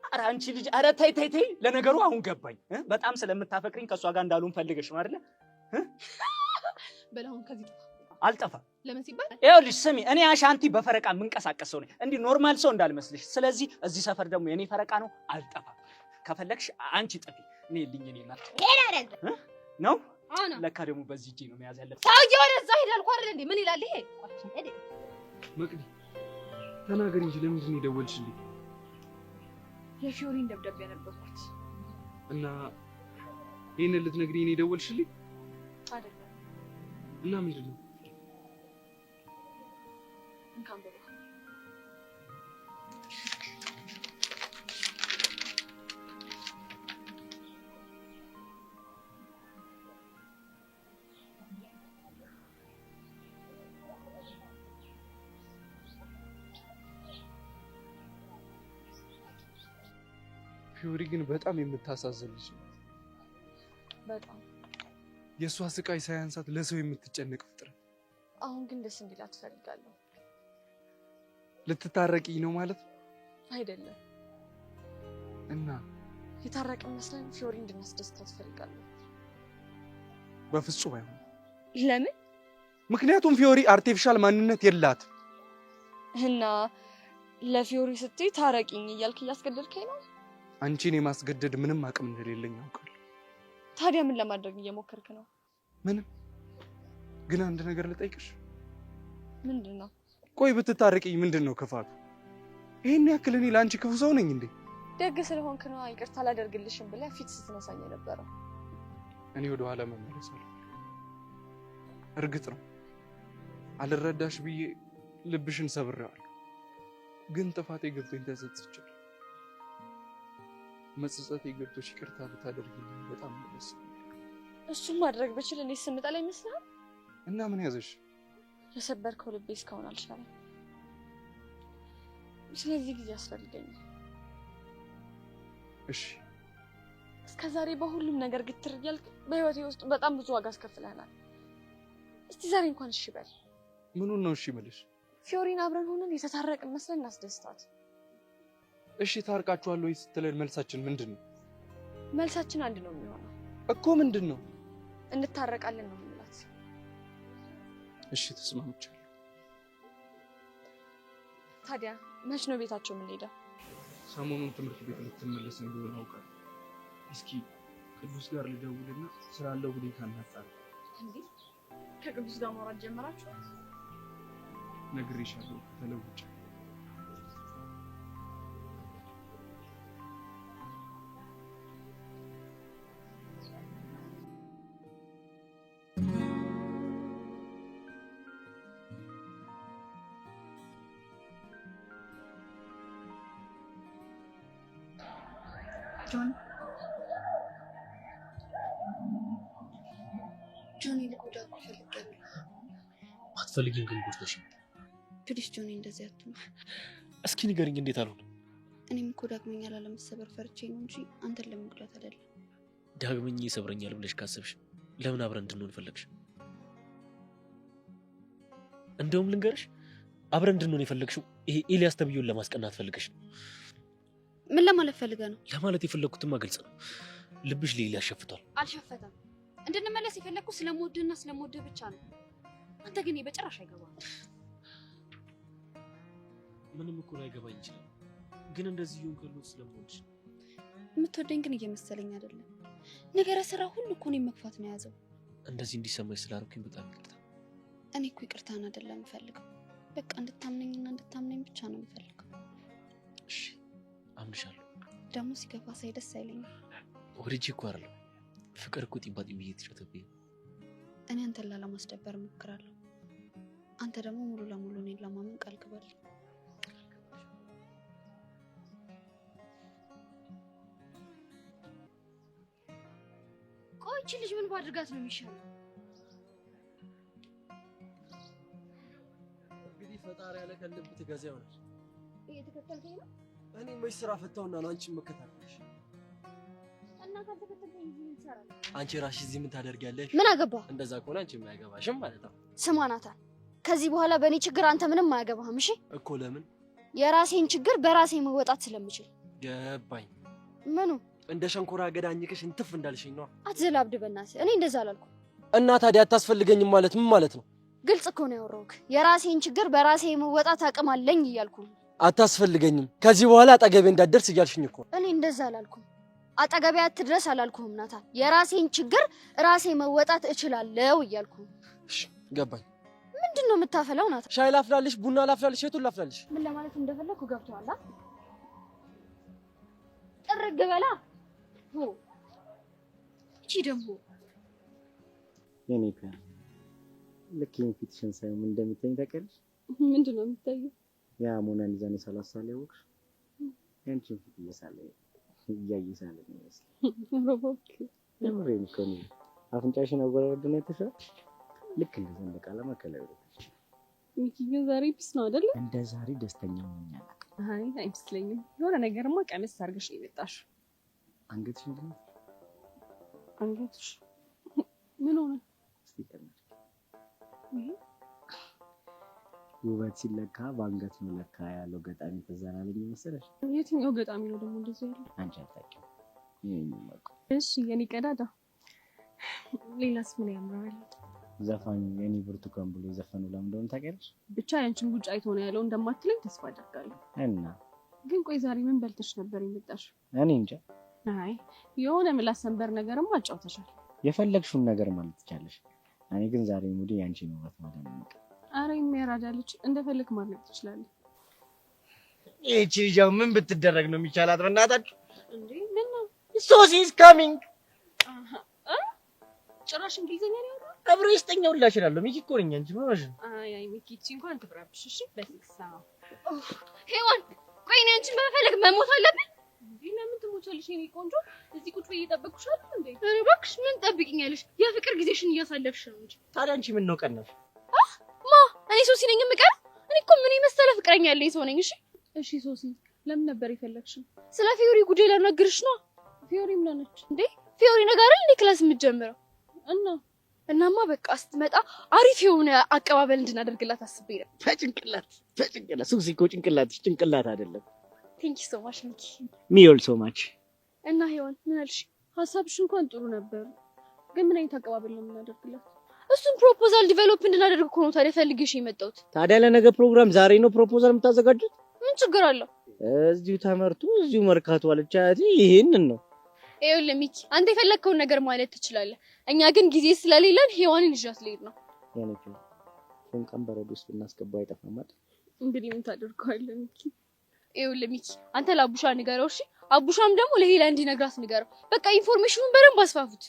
ኧረ አንቺ ልጅ ኧረ ተይ ተይ ተይ። ለነገሩ አሁን ገባኝ። በጣም ስለምታፈቅሪኝ ከእሷ ጋር እንዳልሆን ፈልገሽ ነው አይደለ? በል አሁን ከዚህ ጥፋ። አልጠፋም። ለምን ሲባል ይኸውልሽ ስሚ፣ እኔ አሻንቲ በፈረቃ የምንቀሳቀስ ሰው ነኝ። እንዲህ normal ሰው እንዳልመስልሽ። ስለዚህ እዚህ ሰፈር ደግሞ የኔ ፈረቃ ነው። አልጠፋም። ከፈለግሽ አንቺ ጥፊ፣ እኔ ልኝ እኔ ናት ነው። ለካ ደግሞ በዚህ እጄ ነው መያዝ ያለብኝ። ሰውዬው ወደዛ ሄዳል እኮ አይደል እንዴ? ምን ይላል ይሄ? መቅዲ ተናገሪ እንጂ ለምንድን ነው የደወልሽልኝ? የፊዮሪን ደብዳቤ ያነበብኩት እና ይሄንን ልትነግሪኝ ነው የደወልሽልኝ? አይደለም። እና ምንድን ነው? እንካን ብሎ ፊዮሪ ግን በጣም የምታሳዝን ልጅ ናት። በጣም የእሷ ስቃይ ሳያንሳት ለሰው የምትጨነቅ ፍጥረት። አሁን ግን ደስ እንዲላት እፈልጋለሁ። ልትታረቂኝ ነው ማለት ነው? አይደለም። እና የታረቅን መስለን ፊዮሪ እንድናስደስታት እፈልጋለሁ። በፍጹም አይሆንም። ለምን? ምክንያቱም ፊዮሪ artificial ማንነት የላት። እና ለፊዮሪ ስትይ ታረቂኝ እያልክ እያስገደድከኝ ነው? አንቺን የማስገደድ ምንም አቅም እንደሌለኝ አውቃለሁ። ታዲያ ምን ለማድረግ እየሞከርክ ነው? ምንም። ግን አንድ ነገር ልጠይቅሽ። ምንድን ነው? ቆይ ብትታረቂኝ ምንድን ነው ክፋቱ? ይሄን ያክል እኔ ለአንቺ ክፉ ሰው ነኝ እንዴ? ደግ ስለሆንክ ነዋ ይቅርታ አላደርግልሽም ብለህ ፊት ስትነሳኝ የነበረው። እኔ ወደ ኋላ መመለስ አልፈልግም። እርግጥ ነው አልረዳሽ ብዬ ልብሽን ሰብሬዋለሁ። ግን ጥፋቴ ገብቶኝ ተጸጽቻለሁ። መጸጸቴ ገብቶሽ ይቅርታ ብታደርጊልኝ በጣም ደስ ይለኛል። እሱን ማድረግ ብችል እኔ ስምጠላ ይመስልሃል? እና ምን ያዘሽ? የሰበርከው ልቤ እስካሁን አልቻለም። ስለዚህ ጊዜ ያስፈልገኛል። እሺ፣ እስከ ዛሬ በሁሉም ነገር ግትር እያልክ በህይወቴ ውስጥ በጣም ብዙ ዋጋ አስከፍለናል። እስቲ ዛሬ እንኳን እሺ በል። ምኑን ነው እሺ የምልሽ? ፊዮሪን አብረን ሆነን የተታረቅን መስለን እናስደስታት። እሺ ታርቃችኋል ወይ ስትለን መልሳችን ምንድን ነው? መልሳችን አንድ ነው የሚሆነው። እኮ ምንድን ነው? እንታረቃለን ነው የምንላት። እሺ ተስማምቻለሁ። ታዲያ መች ነው ቤታቸው የምንሄደው? ሰሞኑን ትምህርት ቤት ልትመለስ እንደሆነ አውቃለሁ። እስኪ ቅዱስ ጋር ልደውልና ስላለው ሁኔታ እናጣራ። እንዴ ከቅዱስ ጋር ማውራት ጀመራችሁ? ነግሬሻለሁ፣ ተለውጫለሁ። ጆን ጆኒ፣ ልጎዳ እኮ ፈልጌያለሁ። አትፈልጊም ግን ጎድተሽኝ። Please ጆኒ፣ እንደዚህ አትሁን። እስኪ ንገሪኝ፣ እንዴት አልሆነ? እኔም እኮ ዳግመኛ ላለመሰበር ፈርቼ ነው እንጂ አንተን ለመጉዳት አይደለም። ዳግመኛ ይሰብረኛል ብለሽ ካሰብሽ ለምን አብረን እንድንሆን ፈለግሽ? እንደውም ልንገርሽ፣ አብረን እንድንሆን የፈለግሽው ይሄ ኤልያስ ተብዬውን ለማስቀናት ፈልገሽ ነው። ምን ለማለት ፈልገህ ነው? ለማለት የፈለግኩትማ ግልጽ ነው። ልብሽ ለኤልያስ ሸፍቷል። አልሸፈተም። እንድንመለስ የፈለግኩ ስለምወድህና ስለምወድህ ብቻ ነው። አንተ ግን በጭራሽ አይገባም። ምንም እኮ ላይገባኝ ይችላል፣ ግን እንደዚህ ይሁን ከሉት ስለምወድሽ ነው። የምትወደኝ ግን እየመሰለኝ አይደለም። ነገረ ስራ ሁሉ እኮ እኔን መግፋት ነው የያዘው። እንደዚህ እንዲሰማሽ ስላደረኩኝ በጣም ይቅርታ። እኔ እኮ ይቅርታን አይደለም የምፈልገው፣ በቃ እንድታምነኝና እንድታምነኝ ብቻ ነው የምፈልገው። እሺ አምንሻለሁ። ደግሞ ሲገፋ ሳይ ደስ አይለኝም። ወድጄ እኮ አይደለም፣ ፍቅር እኮ ጢባ ጢቢ እየተጫወተብኝ ነው። እኔ አንተን ላለማስደበር እሞክራለሁ። አንተ ደግሞ ሙሉ ለሙሉ እኔን ለማመን ቃል ግባልኝ። ቆይ ይህቺ ልጅ ምን ባድርጋት ነው የሚሻለው? እንግዲህ ፈጣሪ ያለ ከልብ ትገዛ ይሆናል። እየተከተልከኝ ነው? እኔ መች ስራ ፈታውና ነው አንቺን መከታተልሽ? እና ካልተከተልከኝ እዚህ ምን ትሰራለህ? አንቺ ራስሽ እዚህ ምን ታደርጊያለሽ? ምን አገባ? እንደዛ ከሆነ አንቺ የማያገባሽም ማለት ነው። ስማ ናታን፣ ከዚህ በኋላ በእኔ ችግር አንተ ምንም አያገባህም። እሺ? እኮ ለምን? የራሴን ችግር በራሴ መወጣት ስለምችል። ገባኝ። ምኑ? እንደ ሸንኮራ አገዳ አኝከሽ እንትፍ እንዳልሽኝ ነዋ። አትዘላብድ በእናትህ። እኔ እንደዛ አላልኩም። እና ታዲያ አታስፈልገኝም ማለት ምን ማለት ነው? ግልጽ እኮ ነው ያወራሁህ። የራሴን ችግር በራሴ መወጣት አቅም አለኝ እያልኩ ነው። አታስፈልገኝም፣ ከዚህ በኋላ አጠገቤ እንዳትደርስ እያልሽኝ እኮ። እኔ እንደዛ አላልኩም። አጠገቤ አትድረስ አላልኩህም ናታን። የራሴን ችግር ራሴ መወጣት እችላለሁ እያልኩ ነው። እሺ ገባኝ። ምንድን ነው የምታፈላው ናታን? ሻይ ላፍላልሽ፣ ቡና ላፍላልሽ፣ የቱን ላፍላልሽ? ምን ለማለት እንደፈለግኩ ገብቶሃል? ጥርግ በላ። እቺ ደግሞ የኔ ልክ ይሄን ፊትሽን ሳይሆን ምን እንደሚታየኝ ታውቂያለሽ? ምንድን ነው የሚታየው? ያ ሞናሊዛን የሳላት ሳል ያወቅሽ ያንቺን ፊት እየሳለ እያየ ሳለ ነው የሚመስለው። የምሬን እኮ ነው። አፍንጫሽን አወራረዱን አይተሽዋል? ልክ እንደ ሰንደቅ ዓላማ ከላይ ወደታች። ሚኪ ግን ዛሬ peace ነው አይደለ? እንደ ዛሬ ደስተኛ ሆኜ አላውቅም። አይ አይመስለኝም። የሆነ ነገርማ ቀመስ አድርገሽ ነው የመጣሽው። አንገትሽ ምንድን ነው? አንገትሽ ምን ሆነ? እስኪ ቀና። ውበት ሲለካ በአንገት ነው ለካ ያለው ገጣሚ ትዝ አላለኝ መሰለሽ? የትኛው ገጣሚ ነው ደግሞ እንደዚህ ያለው? አንቺ አታውቂውም። እኔ ነኝ የማውቀው። እሺ የኔ ቀዳዳ፣ ሌላስ ምን ያምራል? ዘፋኙ የኔ ብርቱካን ብሎ የዘፈነው ለምን እንደሆነ ታውቂያለሽ? ብቻ ያንቺን ጉጭ አይቶ ነው ያለው እንደማትለኝ ተስፋ አደርጋለሁ። እና ግን ቆይ ዛሬ ምን በልተሽ ነበር የመጣሽው? እኔ እንጃ። አይ የሆነ ምላስ ሰንበር ነገርማ አጫውተሻል። የፈለግሽውን ነገር ማለት ትቻለሽ። እኔ ግን ዛሬ ሙዴ ያንቺን ውበት ማድነቅ። አረ የሚያራዳ ልጅ እንደፈለግ ማድነቅ ትችላለህ። ይህቺ ልጅ አሁን ምን ብትደረግ ነው የሚቻላት? በእናታችሁ እንዴ ምን ነው? ሶሲ is coming። ጭራሽ እንግሊዘኛ ነው ያወራው? አብሮ ይስጠኛ ሁላ እችላለሁ። ሚኪ እኮ ነኝ። አንቺ ምን ሆነሽ ነው? አይ አይ ሚኪ ይቺ እንኳን ትፍራብሽ። እሺ በስክሳ ሄዋን፣ ቆይ እኔ አንቺን በመፈለግ መሞት አለብኝ? እንዴ ለምን ትሞቻለሽ የኔ ቆንጆ? እዚህ ቁጭ ብዬ እየጠበቅኩሽ አይደል እንዴ? ኧረ እባክሽ ምን ትጠብቂኛለሽ? የፍቅር ጊዜሽን እያሳለፍሽ ነው እንጂ። ታዲያ አንቺ ምን ነው ቀነሽ? ማ እኔ ሶሲ ነኝ የምቀረው? እኔ እኮ ምን የመሰለ ፍቅረኛ ያለኝ ሰው ነኝ። እሺ እሺ ሶሲ ለምን ነበር የፈለግሽው? ስለ ፊዮሪ ጉዳይ ላናግርሽ ነው። ፊዮሪ ምን ሆነች እንዴ? ፊዮሪ ነገር አይደል እንዴ class የምትጀምረው? እና እናማ በቃ ስትመጣ አሪፍ የሆነ አቀባበል እንድናደርግላት አስቤ ነው። በጭንቅላት በጭንቅላት ሱሲ እኮ ጭንቅላትሽ ጭንቅላት አይደለም። Thank you so much ሚኪ። Me also much። እና ሄዋን ምን አልሽ? ሀሳብሽ እንኳን ጥሩ ነበር፣ ግን ምን አይነት አቀባበል ነው የምናደርግላት? እሱን proposal develop እንድናደርግ እኮ ነው ታዲያ ፈልጌሽ የመጣሁት። ታዲያ ለነገ ፕሮግራም ዛሬ ነው proposal የምታዘጋጁት? ምን ችግር አለው? እዚሁ ተመርቶ እዚሁ መርካቶ አለች አያቴ። ይሄንን ነው ይኸውልህ ሚኪ፣ አንተ የፈለግከውን ነገር ማለት ትችላለህ። እኛ ግን ጊዜ ስለሌለን ሄዋንን ይዣት ልሄድ ነው። የኔ ፊዮሪ ፎንቃን በረዶ ውስጥ ብናስገባው አይጠፋም አይደል? እንግዲህ ምን ታደርገዋለህ ሚኪ? ይኸውልህ ሚኪ፣ አንተ ለአቡሻ ንገረው እሺ። አቡሻም ደግሞ ለሄላ እንዲነግራት ንገረው። በቃ information ኑን በደንብ አስፋፉት።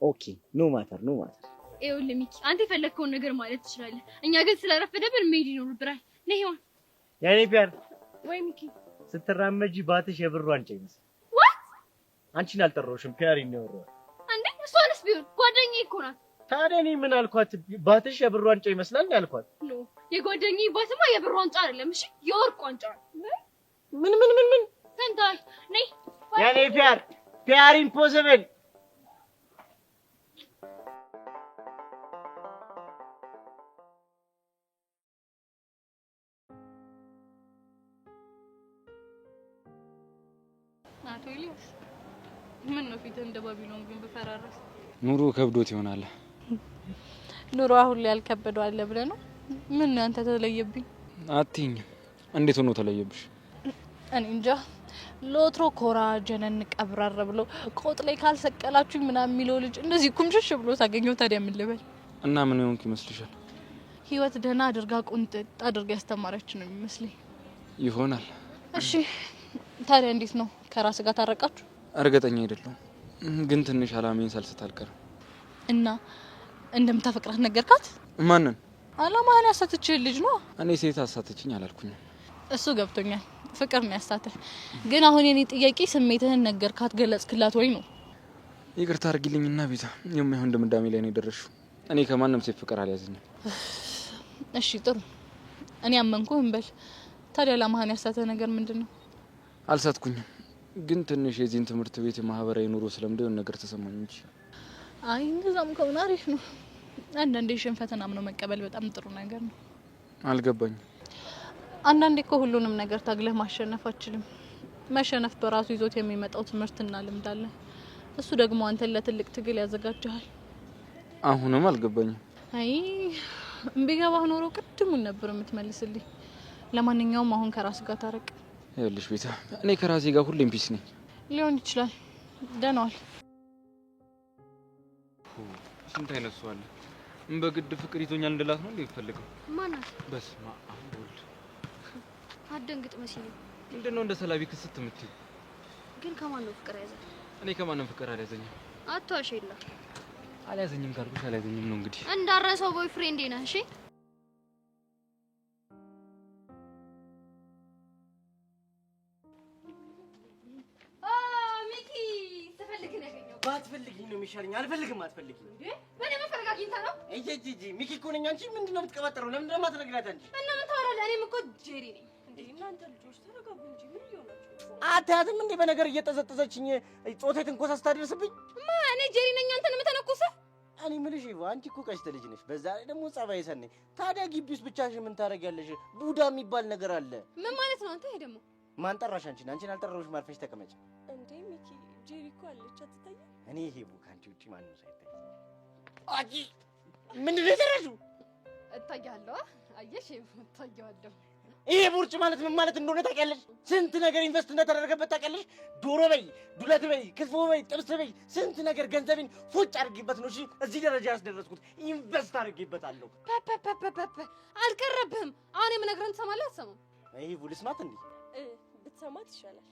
Okay, no matter, no matter። ይኸውልህ ሚኪ፣ አንተ የፈለግከውን ነገር ማለት ትችላለህ። እኛ ግን ስለረፈደብን መሄድ ይኖርብናል። ነይ ሄዋን። የኔ ፒያር ወይ ሚኪ፣ ስትራመጂ ባትሽ የብር ዋንጫ ይመስል። What? አንቺን አልጠራሁሽም፣ ፒያሪ ነው ያወራው። እንዴ እሷንስ ቢሆን ጓደኛዬ እኮ ናት። ታዲያ እኔ ምን አልኳት? ባትሽ የብር ዋንጫ ይመስላል ነው ያልኳት። No፣ የጓደኛዬ ባትማ የብር ዋንጫ አይደለም፣ እሺ የወርቅ ዋንጫ ነው። ምን ምን ምን ምን ሰምተሃል? ነይ። የኔ ፒያር፣ ፒያር impossible። አቶ ኤልያስ፣ ምን ነው ፊትህ እንደ ባቢሎን ግንብ ፈራረሰ? ኑሮ ከብዶት ይሆናል። ኑሮ አሁን ላይ ያልከበደው አለ ብለህ ነው? ምን ነው አንተ ተለየብኝ? አትይኝ። እንዴት ሆኖ ተለየብሽ? እኔ እንጃ። ሎትሮ ኮራ ጀነን ቀብራር ብሎ ቆጥ ላይ ካልሰቀላችሁኝ ምናምን የሚለው ልጅ እንደዚህ ኩምሽሽ ብሎ ታገኘው። ታዲያ ምን ልበል? እና ምን የሆንኩ ይመስልሻል? ህይወት ደህና አድርጋ ቁንጥጥ አድርጋ ያስተማረች ነው የሚመስለኝ። ይሆናል። እሺ ታዲያ እንዴት ነው ከራስ ጋር ታረቃችሁ? እርግጠኛ አይደለሁም፣ ግን ትንሽ አላማዬን ሳልስት አልቀርም። እና እንደምታፈቅራት ነገርካት? ማንን? አላማህን ያሳተችህ ልጅ ነው። እኔ ሴት አሳተችኝ አላልኩኝም። እሱ ገብቶኛል። ፍቅር ነው ያሳተህ። ግን አሁን የኔ ጥያቄ ስሜትህን ነገርካት፣ ገለጽክላት ወይ ነው? ይቅርታ አድርጊልኝና ቤታ፣ የማይሆን ድምዳሜ ላይ ነው የደረስሽው። እኔ ከማንም ሴት ፍቅር አልያዘኝም። እሺ ጥሩ፣ እኔ አመንኩህ እንበል። ታዲያ አላማህን ያሳተህ ነገር ምንድን ነው? አልሳትኩኝም፣ ግን ትንሽ የዚህን ትምህርት ቤት የማህበራዊ ኑሮ ስለምደው የሆነ ነገር ተሰማኝ እንጂ። አይ እንደዛም ከሆነ አሪፍ ነው። አንዳንዴ ሽንፈትን አምኖ መቀበል በጣም ጥሩ ነገር ነው። አልገባኝም። አንዳንዴ እኮ ሁሉንም ነገር ታግለህ ማሸነፍ አትችልም። መሸነፍ በራሱ ይዞት የሚመጣው ትምህርትና ልምድ አለ። እሱ ደግሞ አንተን ለትልቅ ትግል ያዘጋጅሃል። አሁንም አልገባኝም። አይ ቢገባህ ኖሮ ቅድሙን ነበር የምትመልስልኝ። ለማንኛውም አሁን ከራስ ጋር ታረቅ። ይኸውልሽ ቤታ፣ እኔ ከራሴ ጋር ሁሌም peace ነኝ። ሊሆን ይችላል። ደህና ዋል። ስንት አይነት ሰው አለ። በግድ ፍቅር ይዞኛል እንድላት ነው እንዴ የምትፈልገው? ማናት? በስመ አብ ወልድ። አትደንግጥ መሲ ነው። ምንድነው እንደ ሰላቢ ክስት የምትይው? ግን ከማን ነው ፍቅር ያዘ? እኔ ከማንም ፍቅር አልያዘኝም። አትዋሽ የለ። አልያዘኝም ካልኩሽ አልያዘኝም ነው እንግዲህ። እንዳረሰው boyfriend ኤ ነህ። እሺ ሚኪ ስፈልግ ነው ያገኘሁት። ባትፈልጊኝ ነው የሚሻለኝ። አልፈልግም። አትፈልጊኝ እንዴ? በእኔ መፈለግ አግኝተህ ነው? እጂ እጂ ሚኪ እኮ ነኝ። አንቺ ምንድን ነው የምትቀባጠረው? ለምንድን ነው የማትነግሪያት አንቺ? እና ምን ታወራለህ? እኔም እኮ ጄሪ ነኝ። እንዴ እናንተ ልጆች ተረጋጉ እንጂ ምን እየሆናችሁ ነው? አታያትም እንዴ በነገር እየጠዘጠዘችኝ ጾታዊ ትንኮሳ ስታደርስብኝ? ማ እኔ ጄሪ ነኝ አንተን የምተነኩስህ? እኔ የምልሽ ይኸው አንቺ እኮ ቀሽተ ልጅ ነሽ፣ በዛ ላይ ደግሞ ጸባይ ሰነኝ። ታዲያ ግቢ ውስጥ ብቻሽን ምን ታደርጊያለሽ? ቡዳ የሚባል ነገር አለ። ምን ማለት ነው አንተ? ይሄ ደግሞ ማን ጠራሽ አንቺን? አንቺን አልጠራሁሽም። አርፈሽ ተቀመጭ። እንዴ ሚኪ ጄሪ እኮ አለች አትታይም? እኔ ይሄ ከአንቺ ውጪ ማንም ሰው አይታይም። አንቺ ምንድን ነው የሰራሽው? እታያለሁ። አየሽ፣ እታያለሁ። ይሄ ቦርጭ ማለት ምን ማለት እንደሆነ ታውቂያለሽ? ስንት ነገር invest እንደተደረገበት ታውቂያለሽ? ዶሮ በይ፣ ዱለት በይ፣ ክትፎ በይ፣ ጥብስ በይ፣ ስንት ነገር ገንዘቤን ፉጭ አድርጌበት ነው እሺ እዚህ ደረጃ ያስደረስኩት። invest አድርጌበታለሁ። ፐ አልቀረብህም። አሁን የምነግርህን ትሰማለህ አትሰማም? ይሄ ልስማት እንዴ? ብትሰማት ይሻላል።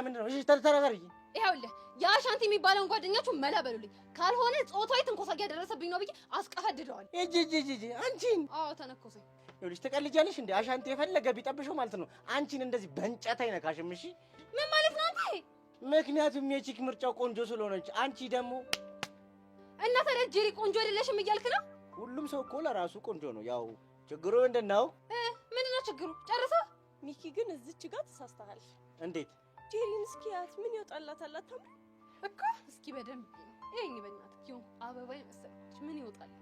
ምንድን ነው? እሺ ተረጋጊ። ይኸውልህ የአሻንቲ የሚባለውን ጓደኛችሁ መላ በሉልኝ፣ ካልሆነ ጾታዊ ትንኮሳ እያደረሰብኝ ነው ብዬ አስቀፈድደዋለሁ። እጂ እጂ እጂ አንቺን? አዎ ተነኮሰኝ። ይኸውልሽ ትቀልጃለሽ እንዴ? አሻንቲ የፈለገ ቢጠብሽው ማለት ነው አንቺን እንደዚህ በእንጨት አይነካሽም። እሺ ምን ማለት ነው አንተ? ምክንያቱም የ chick ምርጫው ቆንጆ ስለሆነች፣ አንቺ ደግሞ እና ታዲያ ጄሪ ቆንጆ አይደለሽም እያልክ ነው? ሁሉም ሰው እኮ ለራሱ ቆንጆ ነው። ያው ችግሩ ምንድን ነው? ምንድን ነው ችግሩ? ጨርሰው። ሚኪ ግን እዚች ጋር ተሳስተሃል። እንዴት? ጄሪን እስኪያት ምን ይወጣላታል? አታምርም? እኮ። እስኪ በደንብ ይሄኝ በእናትህ ይሁን አበባ የመሰለች ምን ይወጣል?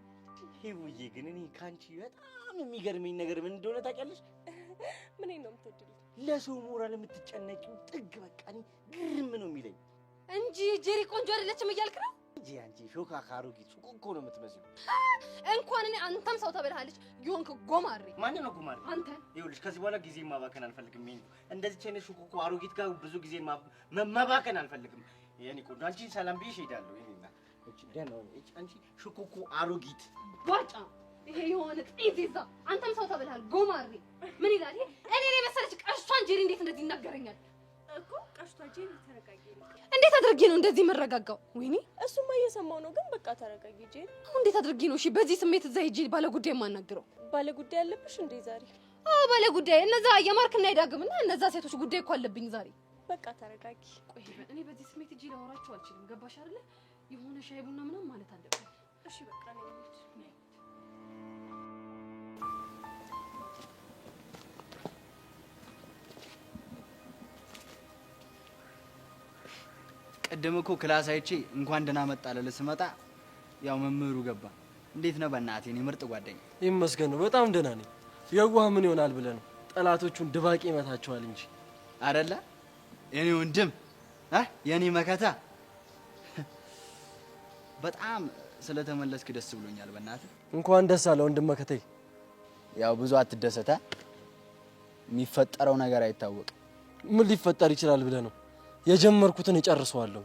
ሂውዬ ግን እኔ ካንቺ በጣም የሚገርመኝ ነገር ምን እንደሆነ ታውቂያለሽ? ምን ነው የምትወድልኝ? ለሰው ሞራል የምትጨነቂው ጥግ በቃ እኔ ግርም ነው የሚለኝ እንጂ ጄሪ ቆንጆ አይደለችም እያልክ ነው? እንጂ አንቺ ሾካካ አሮጊት ሱቅ እኮ ነው የምትመስለው። እንኳን እኔ አንተም ሰው ተበልሃለች። የሆንክ ጎማሬ። ማንን ነው ጎማሬ? አንተ። ይኸውልሽ ከዚህ በኋላ ጊዜ ማባከን አልፈልግም። ይሄን እንደዚህ አይነት ሹኩኩ አሮጊት ጋር ብዙ ጊዜ መባከን አልፈልግም። የኔ ቆንጆ አንቺን ሰላም ብዬሽ እሄዳለሁ። የኔ እናት እቺ ደህና ሁኚ። እቺ አንቺ ሹኩኩ አሮጊት ባጫ ይሄ የሆነ ጤዜዛ አንተም ሰው ተበልሃል ጎማሬ። ምን ይላል ይሄ? እኔ ላይ መሰለች ቀሽቷን ጄሪ እንዴት እንደዚህ ይናገረኛል? እኮ ቀሽቷ ጄሪ ተረጋጊ። እንዴት አድርጌ ነው እንደዚህ የምረጋጋው? ወይኔ እሱማ እየሰማው ነው፣ ግን በቃ ተረጋጊ ጄሪ። እንዴት አድርጌ ነው እሺ በዚህ ስሜት እዛ ሄጄ ባለ ጉዳይ የማናግረው? ባለ ጉዳይ አለብሽ እንዴ ዛሬ? አዎ ባለ ጉዳይ፣ እነዛ የማርክና የዳግምና እነዛ ሴቶች ጉዳይ እኮ አለብኝ ዛሬ። በቃ ተረጋጊ። ቆይ እኔ በዚህ ስሜት ሄጄ ላወራቸው አልችልም። ገባሽ አይደለ? የሆነ ሻይ ቡና ምናምን ማለት አለብኝ። እሺ በቃ ነኝ ልሂድ። ቅድም እኮ class አይቼ እንኳን ደህና መጣ ልልህ ስመጣ ያው መምህሩ ገባ። እንዴት ነው በእናትህ የኔ ምርጥ ጓደኛ? ይመስገን ነው በጣም ደህና ነኝ። የዋህ ምን ይሆናል ብለህ ነው? ጠላቶቹን ድባቅ ይመታቸዋል እንጂ አይደለ? የኔ ወንድም የኔ መከታ፣ በጣም ስለተመለስክ ደስ ብሎኛል። በእናትህ እንኳን ደስ አለ ወንድም መከታዬ። ያው ብዙ አትደሰታ፣ የሚፈጠረው ነገር አይታወቅም። ምን ሊፈጠር ይችላል ብለህ ነው? የጀመርኩትን እጨርሰዋለሁ።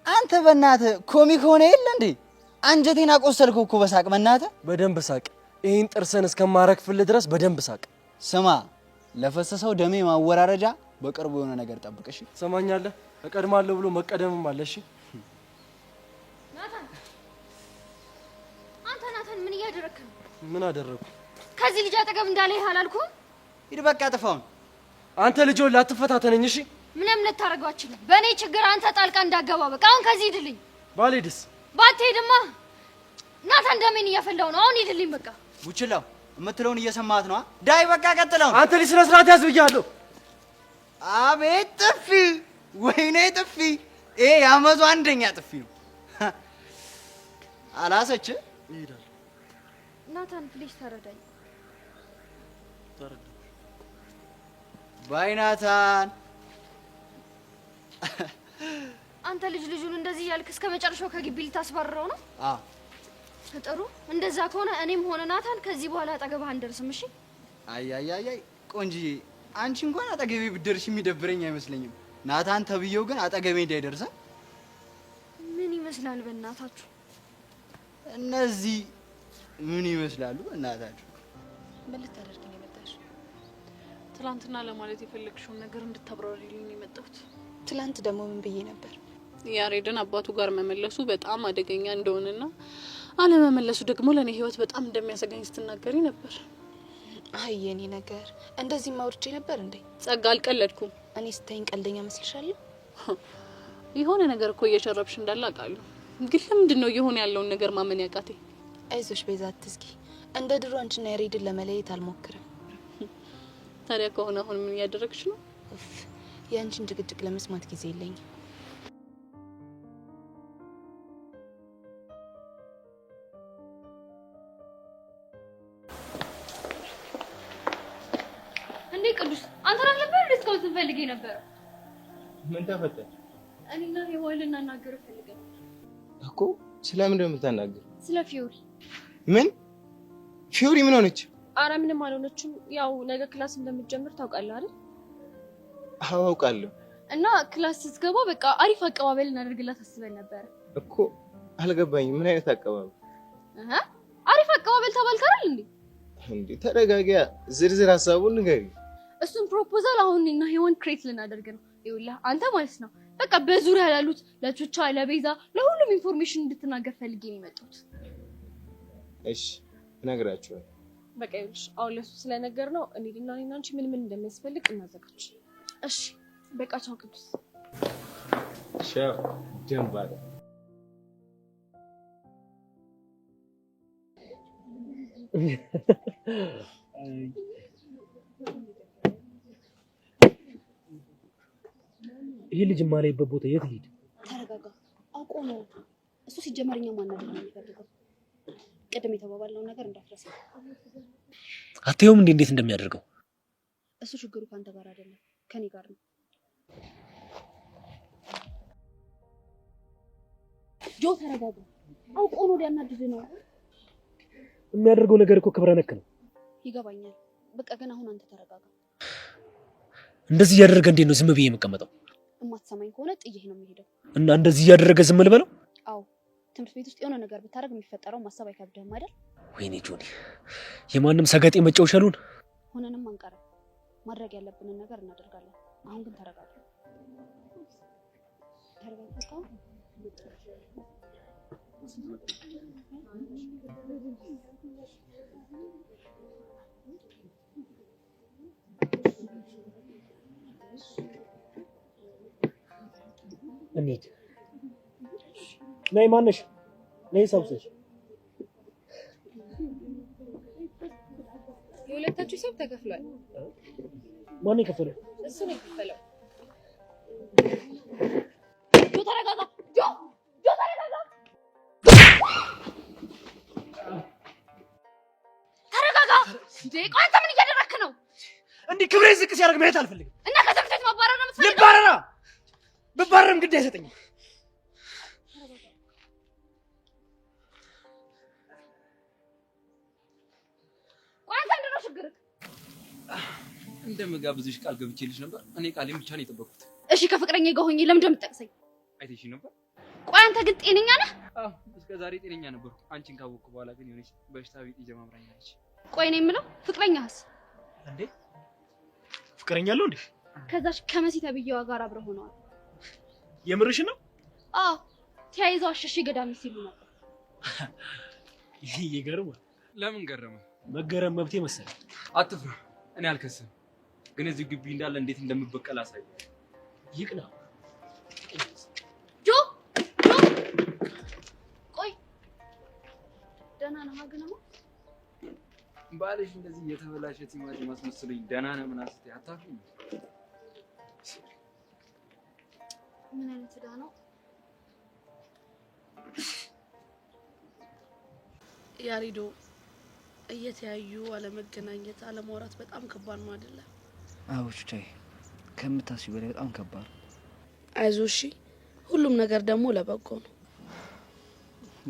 አንተ በእናትህ comic ሆነ የለ እንዴ? አንጀቴን አቆሰልከው እኮ በሳቅ። በእናትህ በደንብ ሳቅ። ይሄን ጥርስን እስከማረግፍልህ ድረስ በደንብ ሳቅ። ስማ፣ ለፈሰሰው ደሜ ማወራረጃ በቅርቡ የሆነ ነገር ጠብቅ። እሺ ትሰማኛለህ? እቀድማለሁ ብሎ መቀደምም አለ። እሺ ናታን፣ አንተ ናታን ምን እያደረግክ ነው? ምን አደረግኩ? ከዚህ ልጅ አጠገብ እንዳለህ አላልኩህም? ሂድ በቃ ጥፋውን። አንተ ልጅ ላትፈታተነኝ። እሺ ምንም ልታደርገው አትችልም። በእኔ ችግር አንተ ጣልቃ እንዳገባ በቃ አሁን ከዚህ ሂድልኝ። ባልሄድስ? ባትሄድማ ናታን ደሜን እያፈላው ነው። አሁን ሂድልኝ በቃ። ቡችላው የምትለውን እየሰማሃት ነው? ዳይ በቃ ቀጥለው። አንተ ልጅ ስነ ስርዓት ያዝ ብያለሁ። አቤት ጥፊ! ወይኔ ጥፊ! ይሄ የአመቱ አንደኛ ጥፊ ነው። አላሰች። እሄዳለሁ። ናታን please ተረዳኝ። ተረዳኝ። Bye ናታን። አንተ ልጅ ልጁን እንደዚህ እያልክ እስከ መጨረሻው ከግቢ ልታስባርረው ነው? አዎ። ጥሩ፣ እንደዛ ከሆነ እኔም ሆነ ናታን ከዚህ በኋላ አጠገብህ አንደርስም። እሺ? አይ አይ አይ ቆንጂዬ፣ አንቺ እንኳን አጠገቤ ብትደርሽ የሚደብረኝ አይመስለኝም። ናታን ተብዬው ግን አጠገቤ እንዳይደርስ። ምን ይመስላል በእናታችሁ? እነዚህ ምን ይመስላሉ በእናታችሁ? ምን ልታደርጊ ነው የመጣሽው? ትላንትና ለማለት የፈለግሽውን ነገር እንድታብራሪልኝ ነው የመጣሁት። ትላንት ደግሞ ምን ብዬ ነበር? ያሬድን አባቱ ጋር መመለሱ በጣም አደገኛ እንደሆነና አለመመለሱ ደግሞ ለኔ ህይወት በጣም እንደሚያሰጋኝ ስትናገሪ ነበር። አይ የኔ ነገር እንደዚህ ማውርቼ ነበር እንዴ? ጸጋ፣ አልቀለድኩም። እኔ ስታይኝ ቀልደኛ መስልሻለሁ? የሆነ ነገር እኮ እየሸረብሽ እንዳለ አውቃለሁ። ግን ለምንድን ነው እየሆነ ያለውን ነገር ማመን ያቃተኝ? አይዞሽ ቤዛ፣ አትዝጊ። እንደ ድሮ አንቺና ያሬድን ለመለየት አልሞክርም። ታዲያ ከሆነ አሁን ምን እያደረግሽ ነው? የአንቺን ጭቅጭቅ ለመስማት ጊዜ የለኝም። እንዴ ቅዱስ፣ አንተ አልነበር እንዴ እስካሁን ስንፈልግ የነበረው? ምን ተፈጠረ? እኔና ሔዋን ልናናግርህ ፈልገን እኮ። ስለምንድን ነው የምታናግር? ስለ ፊዮሪ። ምን ፊዮሪ ምን ሆነች? አረ ምንም አልሆነችም። ያው ነገ class እንደምትጀምር ታውቃለህ አይደል? አዎ አውቃለሁ። እና class ስትገባ በቃ አሪፍ አቀባበል እናደርግላት አስበን ነበር እኮ። አልገባኝም። ምን አይነት አቀባበል? አሪፍ አቀባበል ተባልክ አይደል እንዴ? እንዴ ተረጋጊያ፣ ዝርዝር ሀሳቡን ንገሪ። እሱን proposal አሁን እኔና ሔዋን create ልናደርግ ነው። ይኸውልህ አንተ ማለት ነው በቃ በዙሪያ ላሉት ለቹቻ፣ ለቤዛ፣ ለሁሉም information እንድትናገር ፈልጌ ነው የመጣሁት። እሺ እነግራቸዋለሁ። በቃ ይኸውልሽ አሁን ለሱ ስለነገር ነው እንሂድና እኔና አንቺ ምን ምን እንደሚያስፈልግ እናዘጋጅ። እሺ በቃ ቻው ቅዱስ። ቻው ደንባል። ይሄ ልጅ የማላይበት ቦታ የት ልሂድ? ተረጋጋ። አውቆ ነው እሱ። ሲጀመር እኛ ማናደድ ነው የሚፈልገው። ቅድም የተባባልነውን ነገር እንዳትረሳ። አታየውም እንዴ እንዴት እንደሚያደርገው? እሱ ችግሩ ከአንተ ጋር አይደለም ከኔ ጋር ነው። ጆ ተረጋጋ። አውቆ ነው ሊያናድድ ነው። የሚያደርገው ነገር እኮ ክብረ ነክ ነው። ይገባኛል። በቃ ግን አሁን አንተ ተረጋጋ። እንደዚህ እያደረገ እንዴት ነው ዝም ብዬ የምቀመጠው? እማትሰማኝ ከሆነ ጥዬህ ነው የሚሄደው። እና እንደዚህ እያደረገ ዝም ልበለው? አዎ፣ ትምህርት ቤት ውስጥ የሆነ ነገር ብታደርግ የሚፈጠረው ማሰብ አይከብድህም አይደል? ወይኔ ጆኒ፣ የማንም ሰገጤ መጫወቻ ልሁን? ሆነንም አንቀርም። ማድረግ ያለብንን ነገር እናደርጋለን። አሁን ግን ተረጋጋ። ተረጋጋ። እንሂድ። ነይ፣ ማነሽ? ነይ ሰብስሽ። የሁለታችሁ ሂሳብ ተከፍሏል። ማን የከፈለው? እሱ ነው የከፈለው። ጆ ተረጋጋ። ጆ ጆ ተረጋጋ። ተረጋጋ። እንዴ ቆይ አንተ ምን እያደረክ ነው? እንዲህ ክብሬ ዝቅ ሲያደርግ ማየት አልፈልግም። እና ከትምህርት ቤት ማባረር ነው የምትፈልገው? ልባረራ ብባረርም ግድ አይሰጠኝም። ቆይ አንተ ምንድን ነው ችግርህ? እንደምጋብዝሽ ቃል ገብቼልሽ ነበር። እኔ ቃሌን ብቻ ነው የጠበቅኩት። እሺ ከፍቅረኛ ጋር ሆኜ ለምንድን ነው የምትጠቅሰኝ? አይተሽ ነበር? ቆይ አንተ ግን ጤነኛ ነህ? አዎ፣ እስከ ዛሬ ጤነኛ ነበርኩ። አንቺን ካወቅኩ በኋላ ግን የሆነች በሽታ ቢጤ ጀማምራኛለች። ቆይ እኔ የምለው ፍቅረኛህስ? እንዴ ፍቅረኛ አለው እንዴ? ከዛች ከመሲ ተብዬዋ ጋር አብረው ሆነዋል። የምርሽ ነው? አዎ ተያይዘው አሸሼ ገዳሚ ሲሉ ነበር። ይገርማል። ለምን ገረመ? መገረም መብቴ መሰለኝ። አትፍራ፣ እኔ አልከስም። ግን እዚህ ግቢ እንዳለ እንዴት እንደምበቀል አሳይ። ይቅና። ጆ ጆ ቆይ ደህና ነህ ግን አሁን? ባልሽ እንደዚህ የተበላሸ ቲማቲም አስመስሎኝ ደህና ነህ ምናምን ስትይ አታፍሪም? ምን አይነት ዕዳ ነው? ያሬዶ እየተያዩ አለመገናኘት አለማውራት በጣም ከባድ ነው አይደለ? አዎ ቹቻዬ፣ ከምታስቢው በላይ በጣም ከባድ ነው። አይዞህ እሺ። ሁሉም ነገር ደግሞ ለበጎ ነው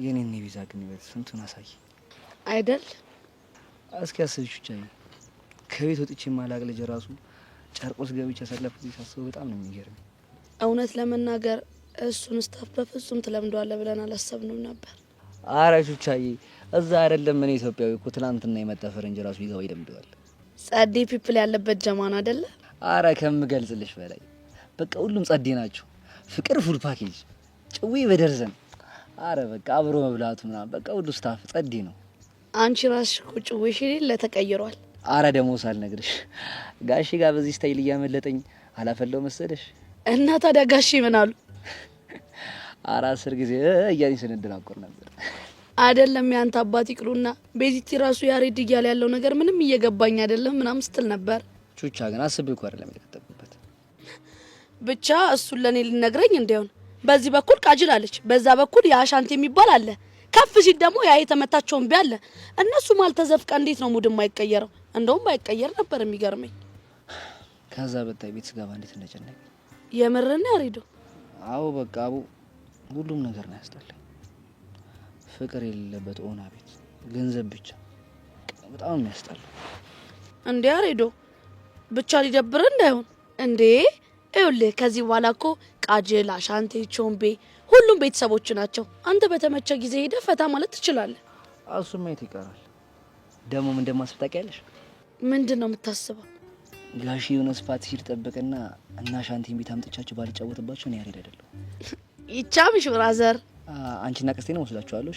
የኔን የቤዛ ግንኙነት ስንቱን አሳይ አይደል? እስኪ አስቢ ቹቻዬ፣ ከቤት ወጥቼ የማላቅ ልጅ ራሱ ጨርቆስ ገብቼ ያሳለፍኩት ጊዜ ሳስበው በጣም ነው የሚገርመኝ። እውነት ለመናገር እሱን staff በፍጹም ትለምደዋለህ ብለን አላሰብንም ነበር። አረ ቹቻዬ፣ እዛ አይደለም እኔ ኢትዮጵያዊ እኮ ትናንትና የመጣ ፈረንጅ ራሱ ይገባ ይለምደዋል። ጸዴ people ያለበት ጀማን አይደለ? አረ ከምገልጽልሽ በላይ በቃ ሁሉም ጸዴ ናቸው። ፍቅር full package፣ ጭዌ በደርዘን። አረ በቃ አብሮ መብላቱ ምናምን በቃ ሁሉ staff ጸዴ ነው። አንቺ ራስሽ እኮ ጭዌሽ የሌለ ተቀይሯል። አረ ደግሞ ሳልነግርሽ ጋሼ ጋር በዚህ style እያመለጠኝ አላፈለው መሰለሽ። እና ታዲያ ጋሼ ምን አሉ? አረ 10 ጊዜ እያለኝ ስንደናቆር ነበር። አይደለም ያንተ አባት ይቅሩና ቤዚቲ ራሱ ያሬድ እያለ ያለው ነገር ምንም እየገባኝ አይደለም ምናምን ስትል ነበር። ቹቻ ግን አስቤ እኮ አይደለም የተከተብኩበት። ብቻ እሱን ለኔ ሊነግረኝ እንዲሆን በዚህ በኩል ቃጅል አለች፣ በዛ በኩል የአሻንት የሚባል አለ፣ ከፍ ሲል ደግሞ ያ የተመታቸውን ቢ አለ። እነሱ መሀል ተዘፍቀ እንዴት ነው ሙድ የማይቀየረው? እንደውም ባይቀየር ነበር የሚገርመኝ። ከዛ በታይ ቤት ስገባ እንዴት እንደጨነቀኝ። የምርን ያሬዶ? አዎ በቃ አቡ ሁሉም ነገር ነው ያስጠላኝ። ፍቅር የሌለበት ኦና ቤት፣ ገንዘብ ብቻ በጣም የሚያስጠላው። እንዴ ያሬዶ ብቻ ሊደብር እንዳይሆን እንዴ። ይኸውልህ ከዚህ በኋላ እኮ ቃጅል፣ አሻንቴ፣ ቾምቤ ሁሉም ቤተሰቦች ናቸው። አንተ በተመቸ ጊዜ ሄደህ ፈታ ማለት ትችላለህ። እሱማ የት ይቀራል። ደግሞ ምን እንደማስብ ታውቂያለሽ? ምንድን ነው የምታስበው? ጋሺ የሆነ spot ሲል ጠብቅና እና አሻንቴን ቤት አምጥቻቸው ባልጫወትባቸው እኔ ያሬድ አይደለሁም። ይቻምሽ brother። አንቺና ቀስቴ ነው ወስዳችኋለሁ።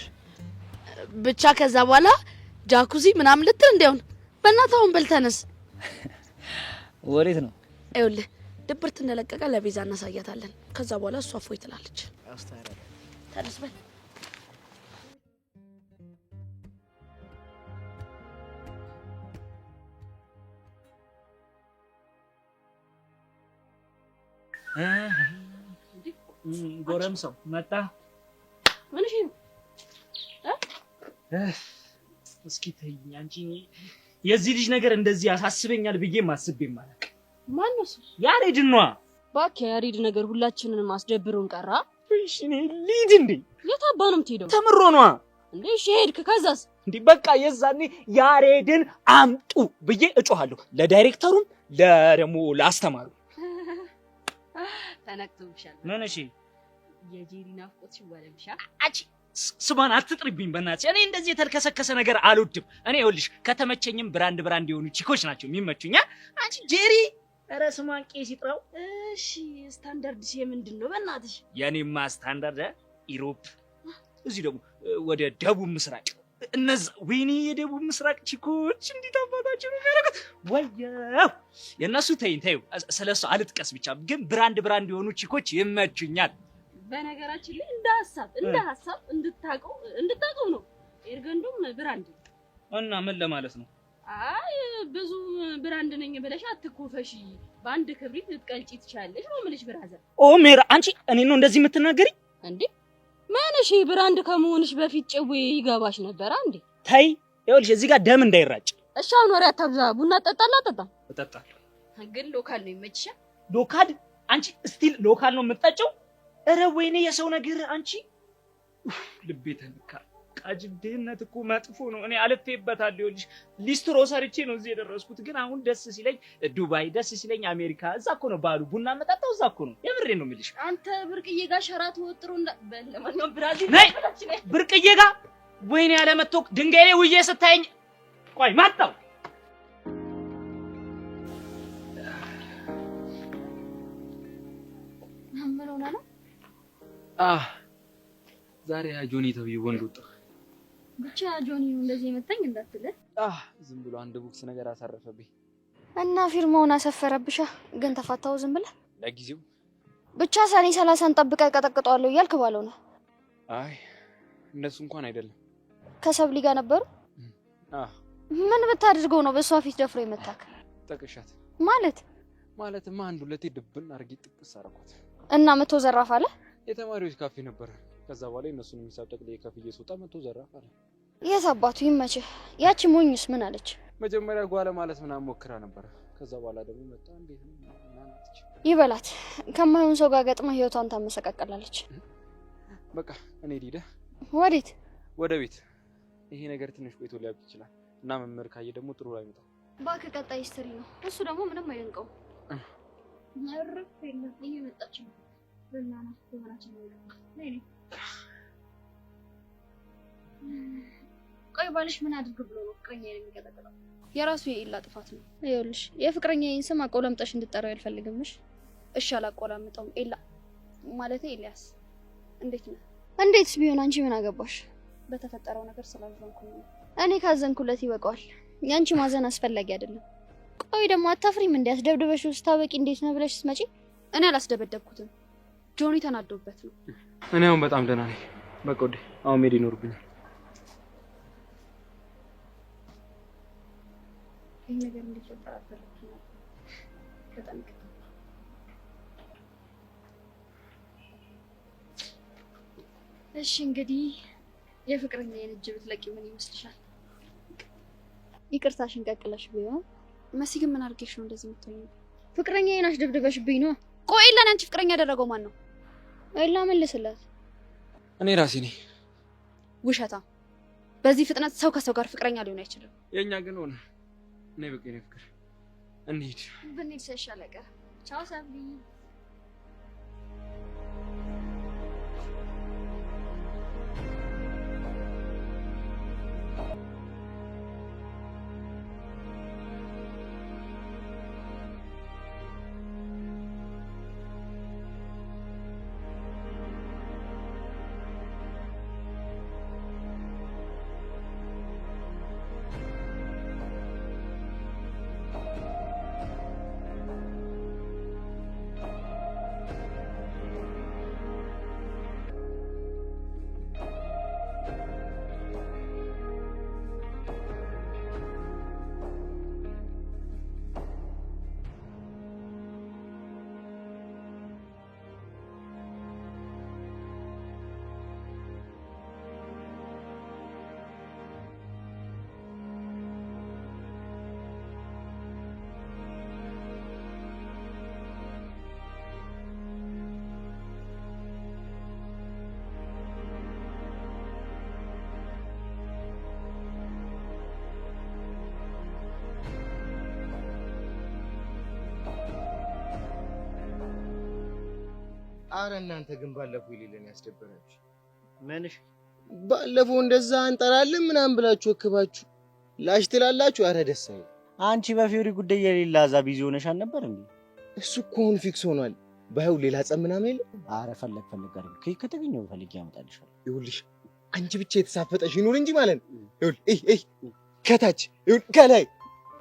ብቻ ከዛ በኋላ ጃኩዚ ምናምን ልትል እንዲያውን በእናትህ አሁን በል ተነስ። ወዴት ነው? ይኸውልህ ድብርት እንደለቀቀ ለቤዛ እናሳያታለን። ከዛ በኋላ እሷ እፎይ ትላለች። ተነስ በል። ጎረምሳው መጣ። ምን እሺ ነው? እስኪ ተይኝ አንቺ። የዚህ ልጅ ነገር እንደዚህ ያሳስበኛል ብዬ አስቤም አላውቅም። ማን ነው እሱ? ያሬድ ነዋ። እባክህ ያሬድ ነገር ሁላችንንም አስደብሮን ቀራ። እሺ እኔ ልሂድ እንዴ? የት አባ ነው የምትሄደው? ተምሮ ነዋ። እንዴ እሺ ሄድክ፣ ከዛስ? እንዲህ በቃ የዛኔ ያሬድን አምጡ ብዬ እጮሃለሁ ለዳይሬክተሩም ለደግሞ ለአስተማሩ። ተነክቶብሻል። ምን? እሺ የጄሪ ናፍቆት ይወለብሻል። አንቺ ስሟን አትጥሪብኝ በእናትሽ። እኔ እንደዚህ የተልከሰከሰ ነገር አልወድም። እኔ ይኸውልሽ ከተመቸኝም brand brand የሆኑ chick ኦች ናቸው የሚመቹኛ። አንቺ ጄሪ፣ ኧረ ስሟን ቄስ ይጥራው። እሺ ስታንዳርድ የምንድን ነው በእናትሽ? የኔማ standard Europe፣ እዚህ ደግሞ ወደ ደቡብ ምስራቅ እነዛ ወይኔ የደቡብ ምስራቅ chick ኦች እንዴት አባታቸው ነው የሚያደርጉት! ወየው የእነሱ ተይኝ ተይው፣ ስለሱ አልጥቀስ ብቻ። ግን brand brand የሆኑ chick ኦች ይመቹኛል። በነገራችን ላይ እንደ ሀሳብ እንደ ሀሳብ እንድታውቀው ነው ኤርገንዶም brand ነው። እና ምን ለማለት ነው? አይ ብዙ brand ነኝ ብለሽ አትኮፈሺ፣ በአንድ ክብሪት ልትቀልጪ ትችያለሽ ነው የምልሽ brother። ኦ ሜራ፣ አንቺ እኔ ነው እንደዚህ የምትናገሪ እንዴ? ምን እሺ brand ከመሆንሽ በፊት ጭዌ ይገባሽ ነበር እንዴ? ተይ ይኸውልሽ፣ እዚህ ጋር ደም እንዳይራጭ። እሺ አሁን ወሬ አታብዛ። ቡና ትጠጣለህ? አትጠጣም? እጠጣለሁ። ግን local ነው ይመችሻል? local? አንቺ still local ነው የምትጠጪው? ኧረ ወይኔ የሰው ነገር አንቺ። ልቤ ተነካ። ቃጅብ ድህነት እኮ መጥፎ ነው። እኔ አልፌበታለሁ። ይኸውልሽ ሊስትሮ ሰርቼ ነው እዚህ የደረስኩት። ግን አሁን ደስ ሲለኝ ዱባይ፣ ደስ ሲለኝ አሜሪካ። እዛ እኮ ነው ባሉ ቡና መጠጣው እዛ እኮ ነው። የምሬን ነው የምልሽ። አንተ ብርቅዬ ጋር ሸራ ተወጥሮ እንዳ ለማንኛውም ብራዚል ነይ ብርቅዬ ጋር ወይኔ ያለመታወቅ ድንጋይ ላይ ውዬ ስታየኝ ቆይ መጣሁ። ምን ሆነህ ነው? ዛሬ ያ ጆኒ ተብዬ ወንድ ወጣ። ብቻ ጆኒ እንደዚህ የመታኝ እንዳትልህ። ዝም ብሎ አንድ ቦክስ ነገር አሳረፈብኝ እና ፊርማውን አሰፈረብሻ። ግን ተፋታው ዝም ብለህ ለጊዜው ብቻ ሰኔ 30 ጠብቀህ ቀጠቅጠዋለሁ እያልክ ባለው ነው። አይ እንደሱ እንኳን አይደለም። ከሰብሊ ጋር ነበሩ። ምን ብታድርገው ነው በሷ ፊት ደፍሮ የመታክ? ጠቅሻት ማለት ማለትማ አንድ ሁለቴ ድብን አድርጌ ጥቅስ አደረኳት እና መቶ ዘራፍ አለ። የተማሪዎች ካፌ ነበር። ከዛ በኋላ እነሱን ሂሳብ ጠቅልዬ ከፍዬ ስወጣ መቶ ዘራፍ አለ። የት አባቱ ይመችህ። ያቺ ሞኝስ ምን አለች? መጀመሪያ ጓለ ማለት ምናምን ሞክራ ነበር። ከዛ በኋላ ደግሞ መጣ እንዴት ነው ምናምን አለች። ይበላት። ከማይሆን ሰው ጋር ገጥማ ህይወቷን ታመሰቃቀላለች። በቃ እኔ ልሂድ። ወዴት? ወደ ቤት። ይሄ ነገር ትንሽ ቆይቶ ሊያብቅ ይችላል እና መምህር ካየ ደግሞ ጥሩ አይመጣም። እባክህ ቀጣይ history ነው እሱ ደግሞ ምንም አይደንቀውም። እርፍ የለም እየመጣች ነው። በላና በሆናችን ነው። ነይ ነይ። ቆይ ባልሽ ምን አድርግ ብሎ ነው ፍቅረኛዬን የሚቀጠቅጠው? የራሱ የኢላ ጥፋት ነው። ይኸውልሽ የፍቅረኛዬን ስም አቆላምጠሽ እንድጠራው አልፈልግምሽ። እሺ አላቆላምጠውም። ኤላ ማለቴ ኤልያስ። እንዴት ነህ? እንዴትስ ቢሆን አንቺ ምን አገባሽ? በተፈጠረው ነገር ስላዘንኩኝ ነው። እኔ ካዘንኩለት ይበቃዋል። ያንቺ ማዘን አስፈላጊ አይደለም። ቆይ ደግሞ አታፍሪም? እንዴ አስደብድበሽ ስታበቂ እንዴት ነው ብለሽ ስትመጪ? እኔ አላስደበደብኩትም። ጆኒ ተናዶበት ነው። እኔ አሁን በጣም ደህና ነኝ። በቃ ወዴ አሁን መሄድ ይኖርብኛል። ይህ ነገር እንዲፈጠር አልፈለኩም ነበር። በጣም ይቅርታ። እሺ እንግዲህ የፍቅረኛዬን እጅ ብትለቂ ምን ይመስልሻል? ይቅርታሽን ቀቅለሽ ቢሆን መሲ ግን ምን አድርጌሽ ነው እንደዚህ የምትሆኚው? ፍቅረኛዬን አስደብድበሽብኝ ነው። ቆይ ኤላን አንቺ ፍቅረኛ ያደረገው ማን ነው? ኤላ መልስላት። እኔ ራሴ ነኝ። ውሸታ። በዚህ ፍጥነት ሰው ከሰው ጋር ፍቅረኛ ሊሆን አይችልም። የኛ ግን ሆነ። እኔ በቃ የኔ ፍቅር እንሂድ። ብንሄድ ሳይሻል አይቀርም። ቻው ሰብሊ። አረ እናንተ ግን ባለፈው የሌለን ያስደበራችሁ። ምንሽ? ባለፈው እንደዛ አንጠራለን ምናምን ብላችሁ ወክባችሁ ላሽ ትላላችሁ። አረ ደስ አይልም። አንቺ በፊዮሪ ጉዳይ የሌላ እዛ busy ሆነሽ አልነበር እንዴ? እሱ እኮ አሁን fix ሆኗል። ባይው ሌላ ጸብ ምናምን የለም። አረ ፈለግ ፈለግ አድርጊ፣ ከተገኘው ፈልጌ ያመጣልሻል። ይኸውልሽ አንቺ ብቻ የተሳፈጠሽ ይኑር እንጂ ማለት ነው። ይኸውልህ እይ ከታች ይኸውልህ ከላይ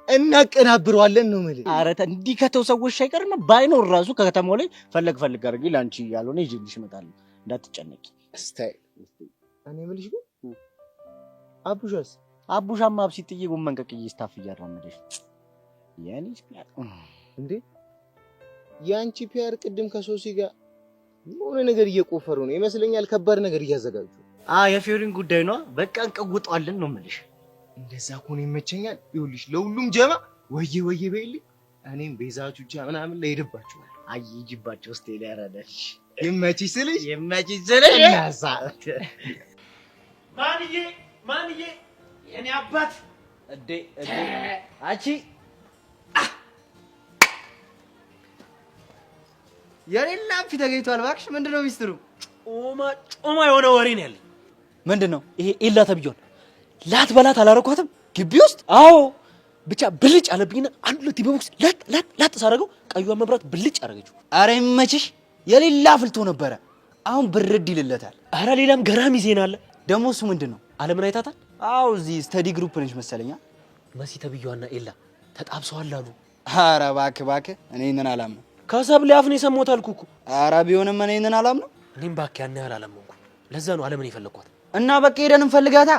እናቀናብረዋለን ነው የምልህ። ኧረ እንዲህ ከተው ሰዎች አይቀርም ባይኖር ራሱ ከከተማው ላይ ፈለግ ፈለግ አድርጊ፣ ለአንቺ ያልሆነ ይዤልሽ እመጣለሁ። እንዳትጨነቂ። style እኔ የምልሽ ግን አቡሻስ? አቡሻማ አብሲት ጥዬ ጎመን ቀቅዬ staff እያራመደሽ የኔ PR እንዴ? የአንቺ PR ቅድም ከሶሲ ጋር የሆነ ነገር እየቆፈሩ ነው ይመስለኛል። ከባድ ነገር እያዘጋጁ። የፊዮሪን ጉዳይ ነው። በቃ እንቀውጠዋለን ነው የምልሽ። እንደዛ ከሆነ ይመቸኛል። ይኸውልሽ ለሁሉም ጀማ ወዬ ወዬ በይልኝ። እኔም ቤዛ ቹቻ ምናምን ለሄድባችኋል። አይ ሂጂባቸው እስኪ ያራዳሽ ይመችሽ ስልሽ ይመችሽ ስልሽ እናሳ ማንዬ ማንዬ የኔ አባት እዴ እዴ አንቺ የሌላ ፊት ተገኝቷል። እባክሽ ምንድነው ሚስጥሩ? ጮማ ጮማ የሆነ ወሬ ነው ያለኝ። ምንድነው? ይሄ ኤላ ተብዬውን ላት በላት አላረኳትም ግቢ ውስጥ? አዎ ብቻ ብልጭ አለብኝና አንድ ሁለት በቦክስ ላጥ ላጥ ላጥ ሳደርገው ቀዩን መብራት ብልጭ አደረገችው። አረ ይመችሽ። የሌላ አፍልቶ ነበረ። አሁን ብርድ ይልለታል። አረ ሌላም ገራሚ ዜና አለ። ደግሞ እሱ ምንድን ነው? አለምን አይታታል? አዎ እዚህ study group ነች መሰለኛ። መሲ ተብዬዋና ኤላ ተጣብሰዋል አሉ። አረ እባክህ እባክህ፣ እኔ ይህንን አላምንም። ከሰብል አፍ ነው የሰማሁት አልኩህ እኮ። አረ ቢሆንም እኔ ይህንን አላምንም። እኔም እባክህ ያን ያህል አላመንኩም። ለዛ ነው አለምን የፈለግኳት። እና በቃ ሄደን እንፈልጋታ።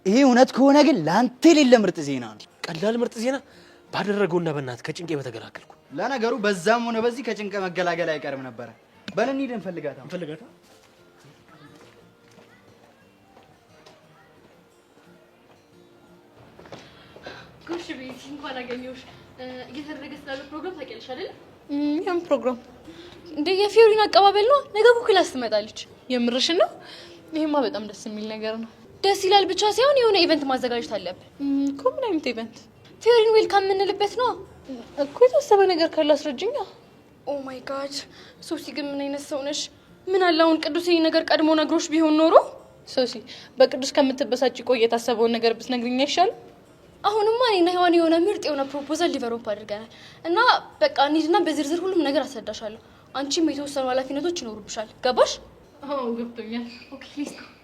ይሄ እውነት ከሆነ ግን ለአንተ የሌለ ምርጥ ዜና ነው። ቀላል ምርጥ ዜና ባደረገውና በእናትህ ከጭንቄ በተገላገልኩ። ለነገሩ በዛም ሆነ በዚህ ከጭንቀ መገላገል አይቀርም ነበረ። በል እንሂድ እንፈልጋታ። እንፈልጋታ። ጎሽ ቤቲ እንኳን አገኘሁሽ። እየተደረገ ስላለ ፕሮግራም ታውቂያለሽ አይደል? የምን ፕሮግራም እንደ የፊዮሪን አቀባበል ነው። ነገ እኮ class ትመጣለች። የምርሽን ነው? ይሄማ በጣም ደስ የሚል ነገር ነው። ደስ ይላል ብቻ ሳይሆን የሆነ event ማዘጋጀት አለብን እኮ። ምን አይነት event? ፊዮሪን welcome የምንልበት ነው እኮ። የታሰበ ነገር ካለ አስረጅኛ። Oh my God ሶሲ ግን ምን አይነት ሰው ነሽ? ምን አለ አሁን ቅዱስ ይሄን ነገር ቀድሞ ነግሮሽ ቢሆን ኖሮ። ሶሲ በቅዱስ ከምትበሳጭ ቆይ የታሰበውን ነገር ብትነግሪኝ አይሻልም? አሁንማ እኔና ሔዋን የሆነ ምርጥ የሆነ proposal develop አድርገናል እና በቃ እንሂድና በዝርዝር ሁሉም ነገር አስረዳሻለሁ። አንቺም የተወሰኑ ኃላፊነቶች ይኖሩብሻል። ገባሽ? አዎ ገብቶኛል። Okay let's go።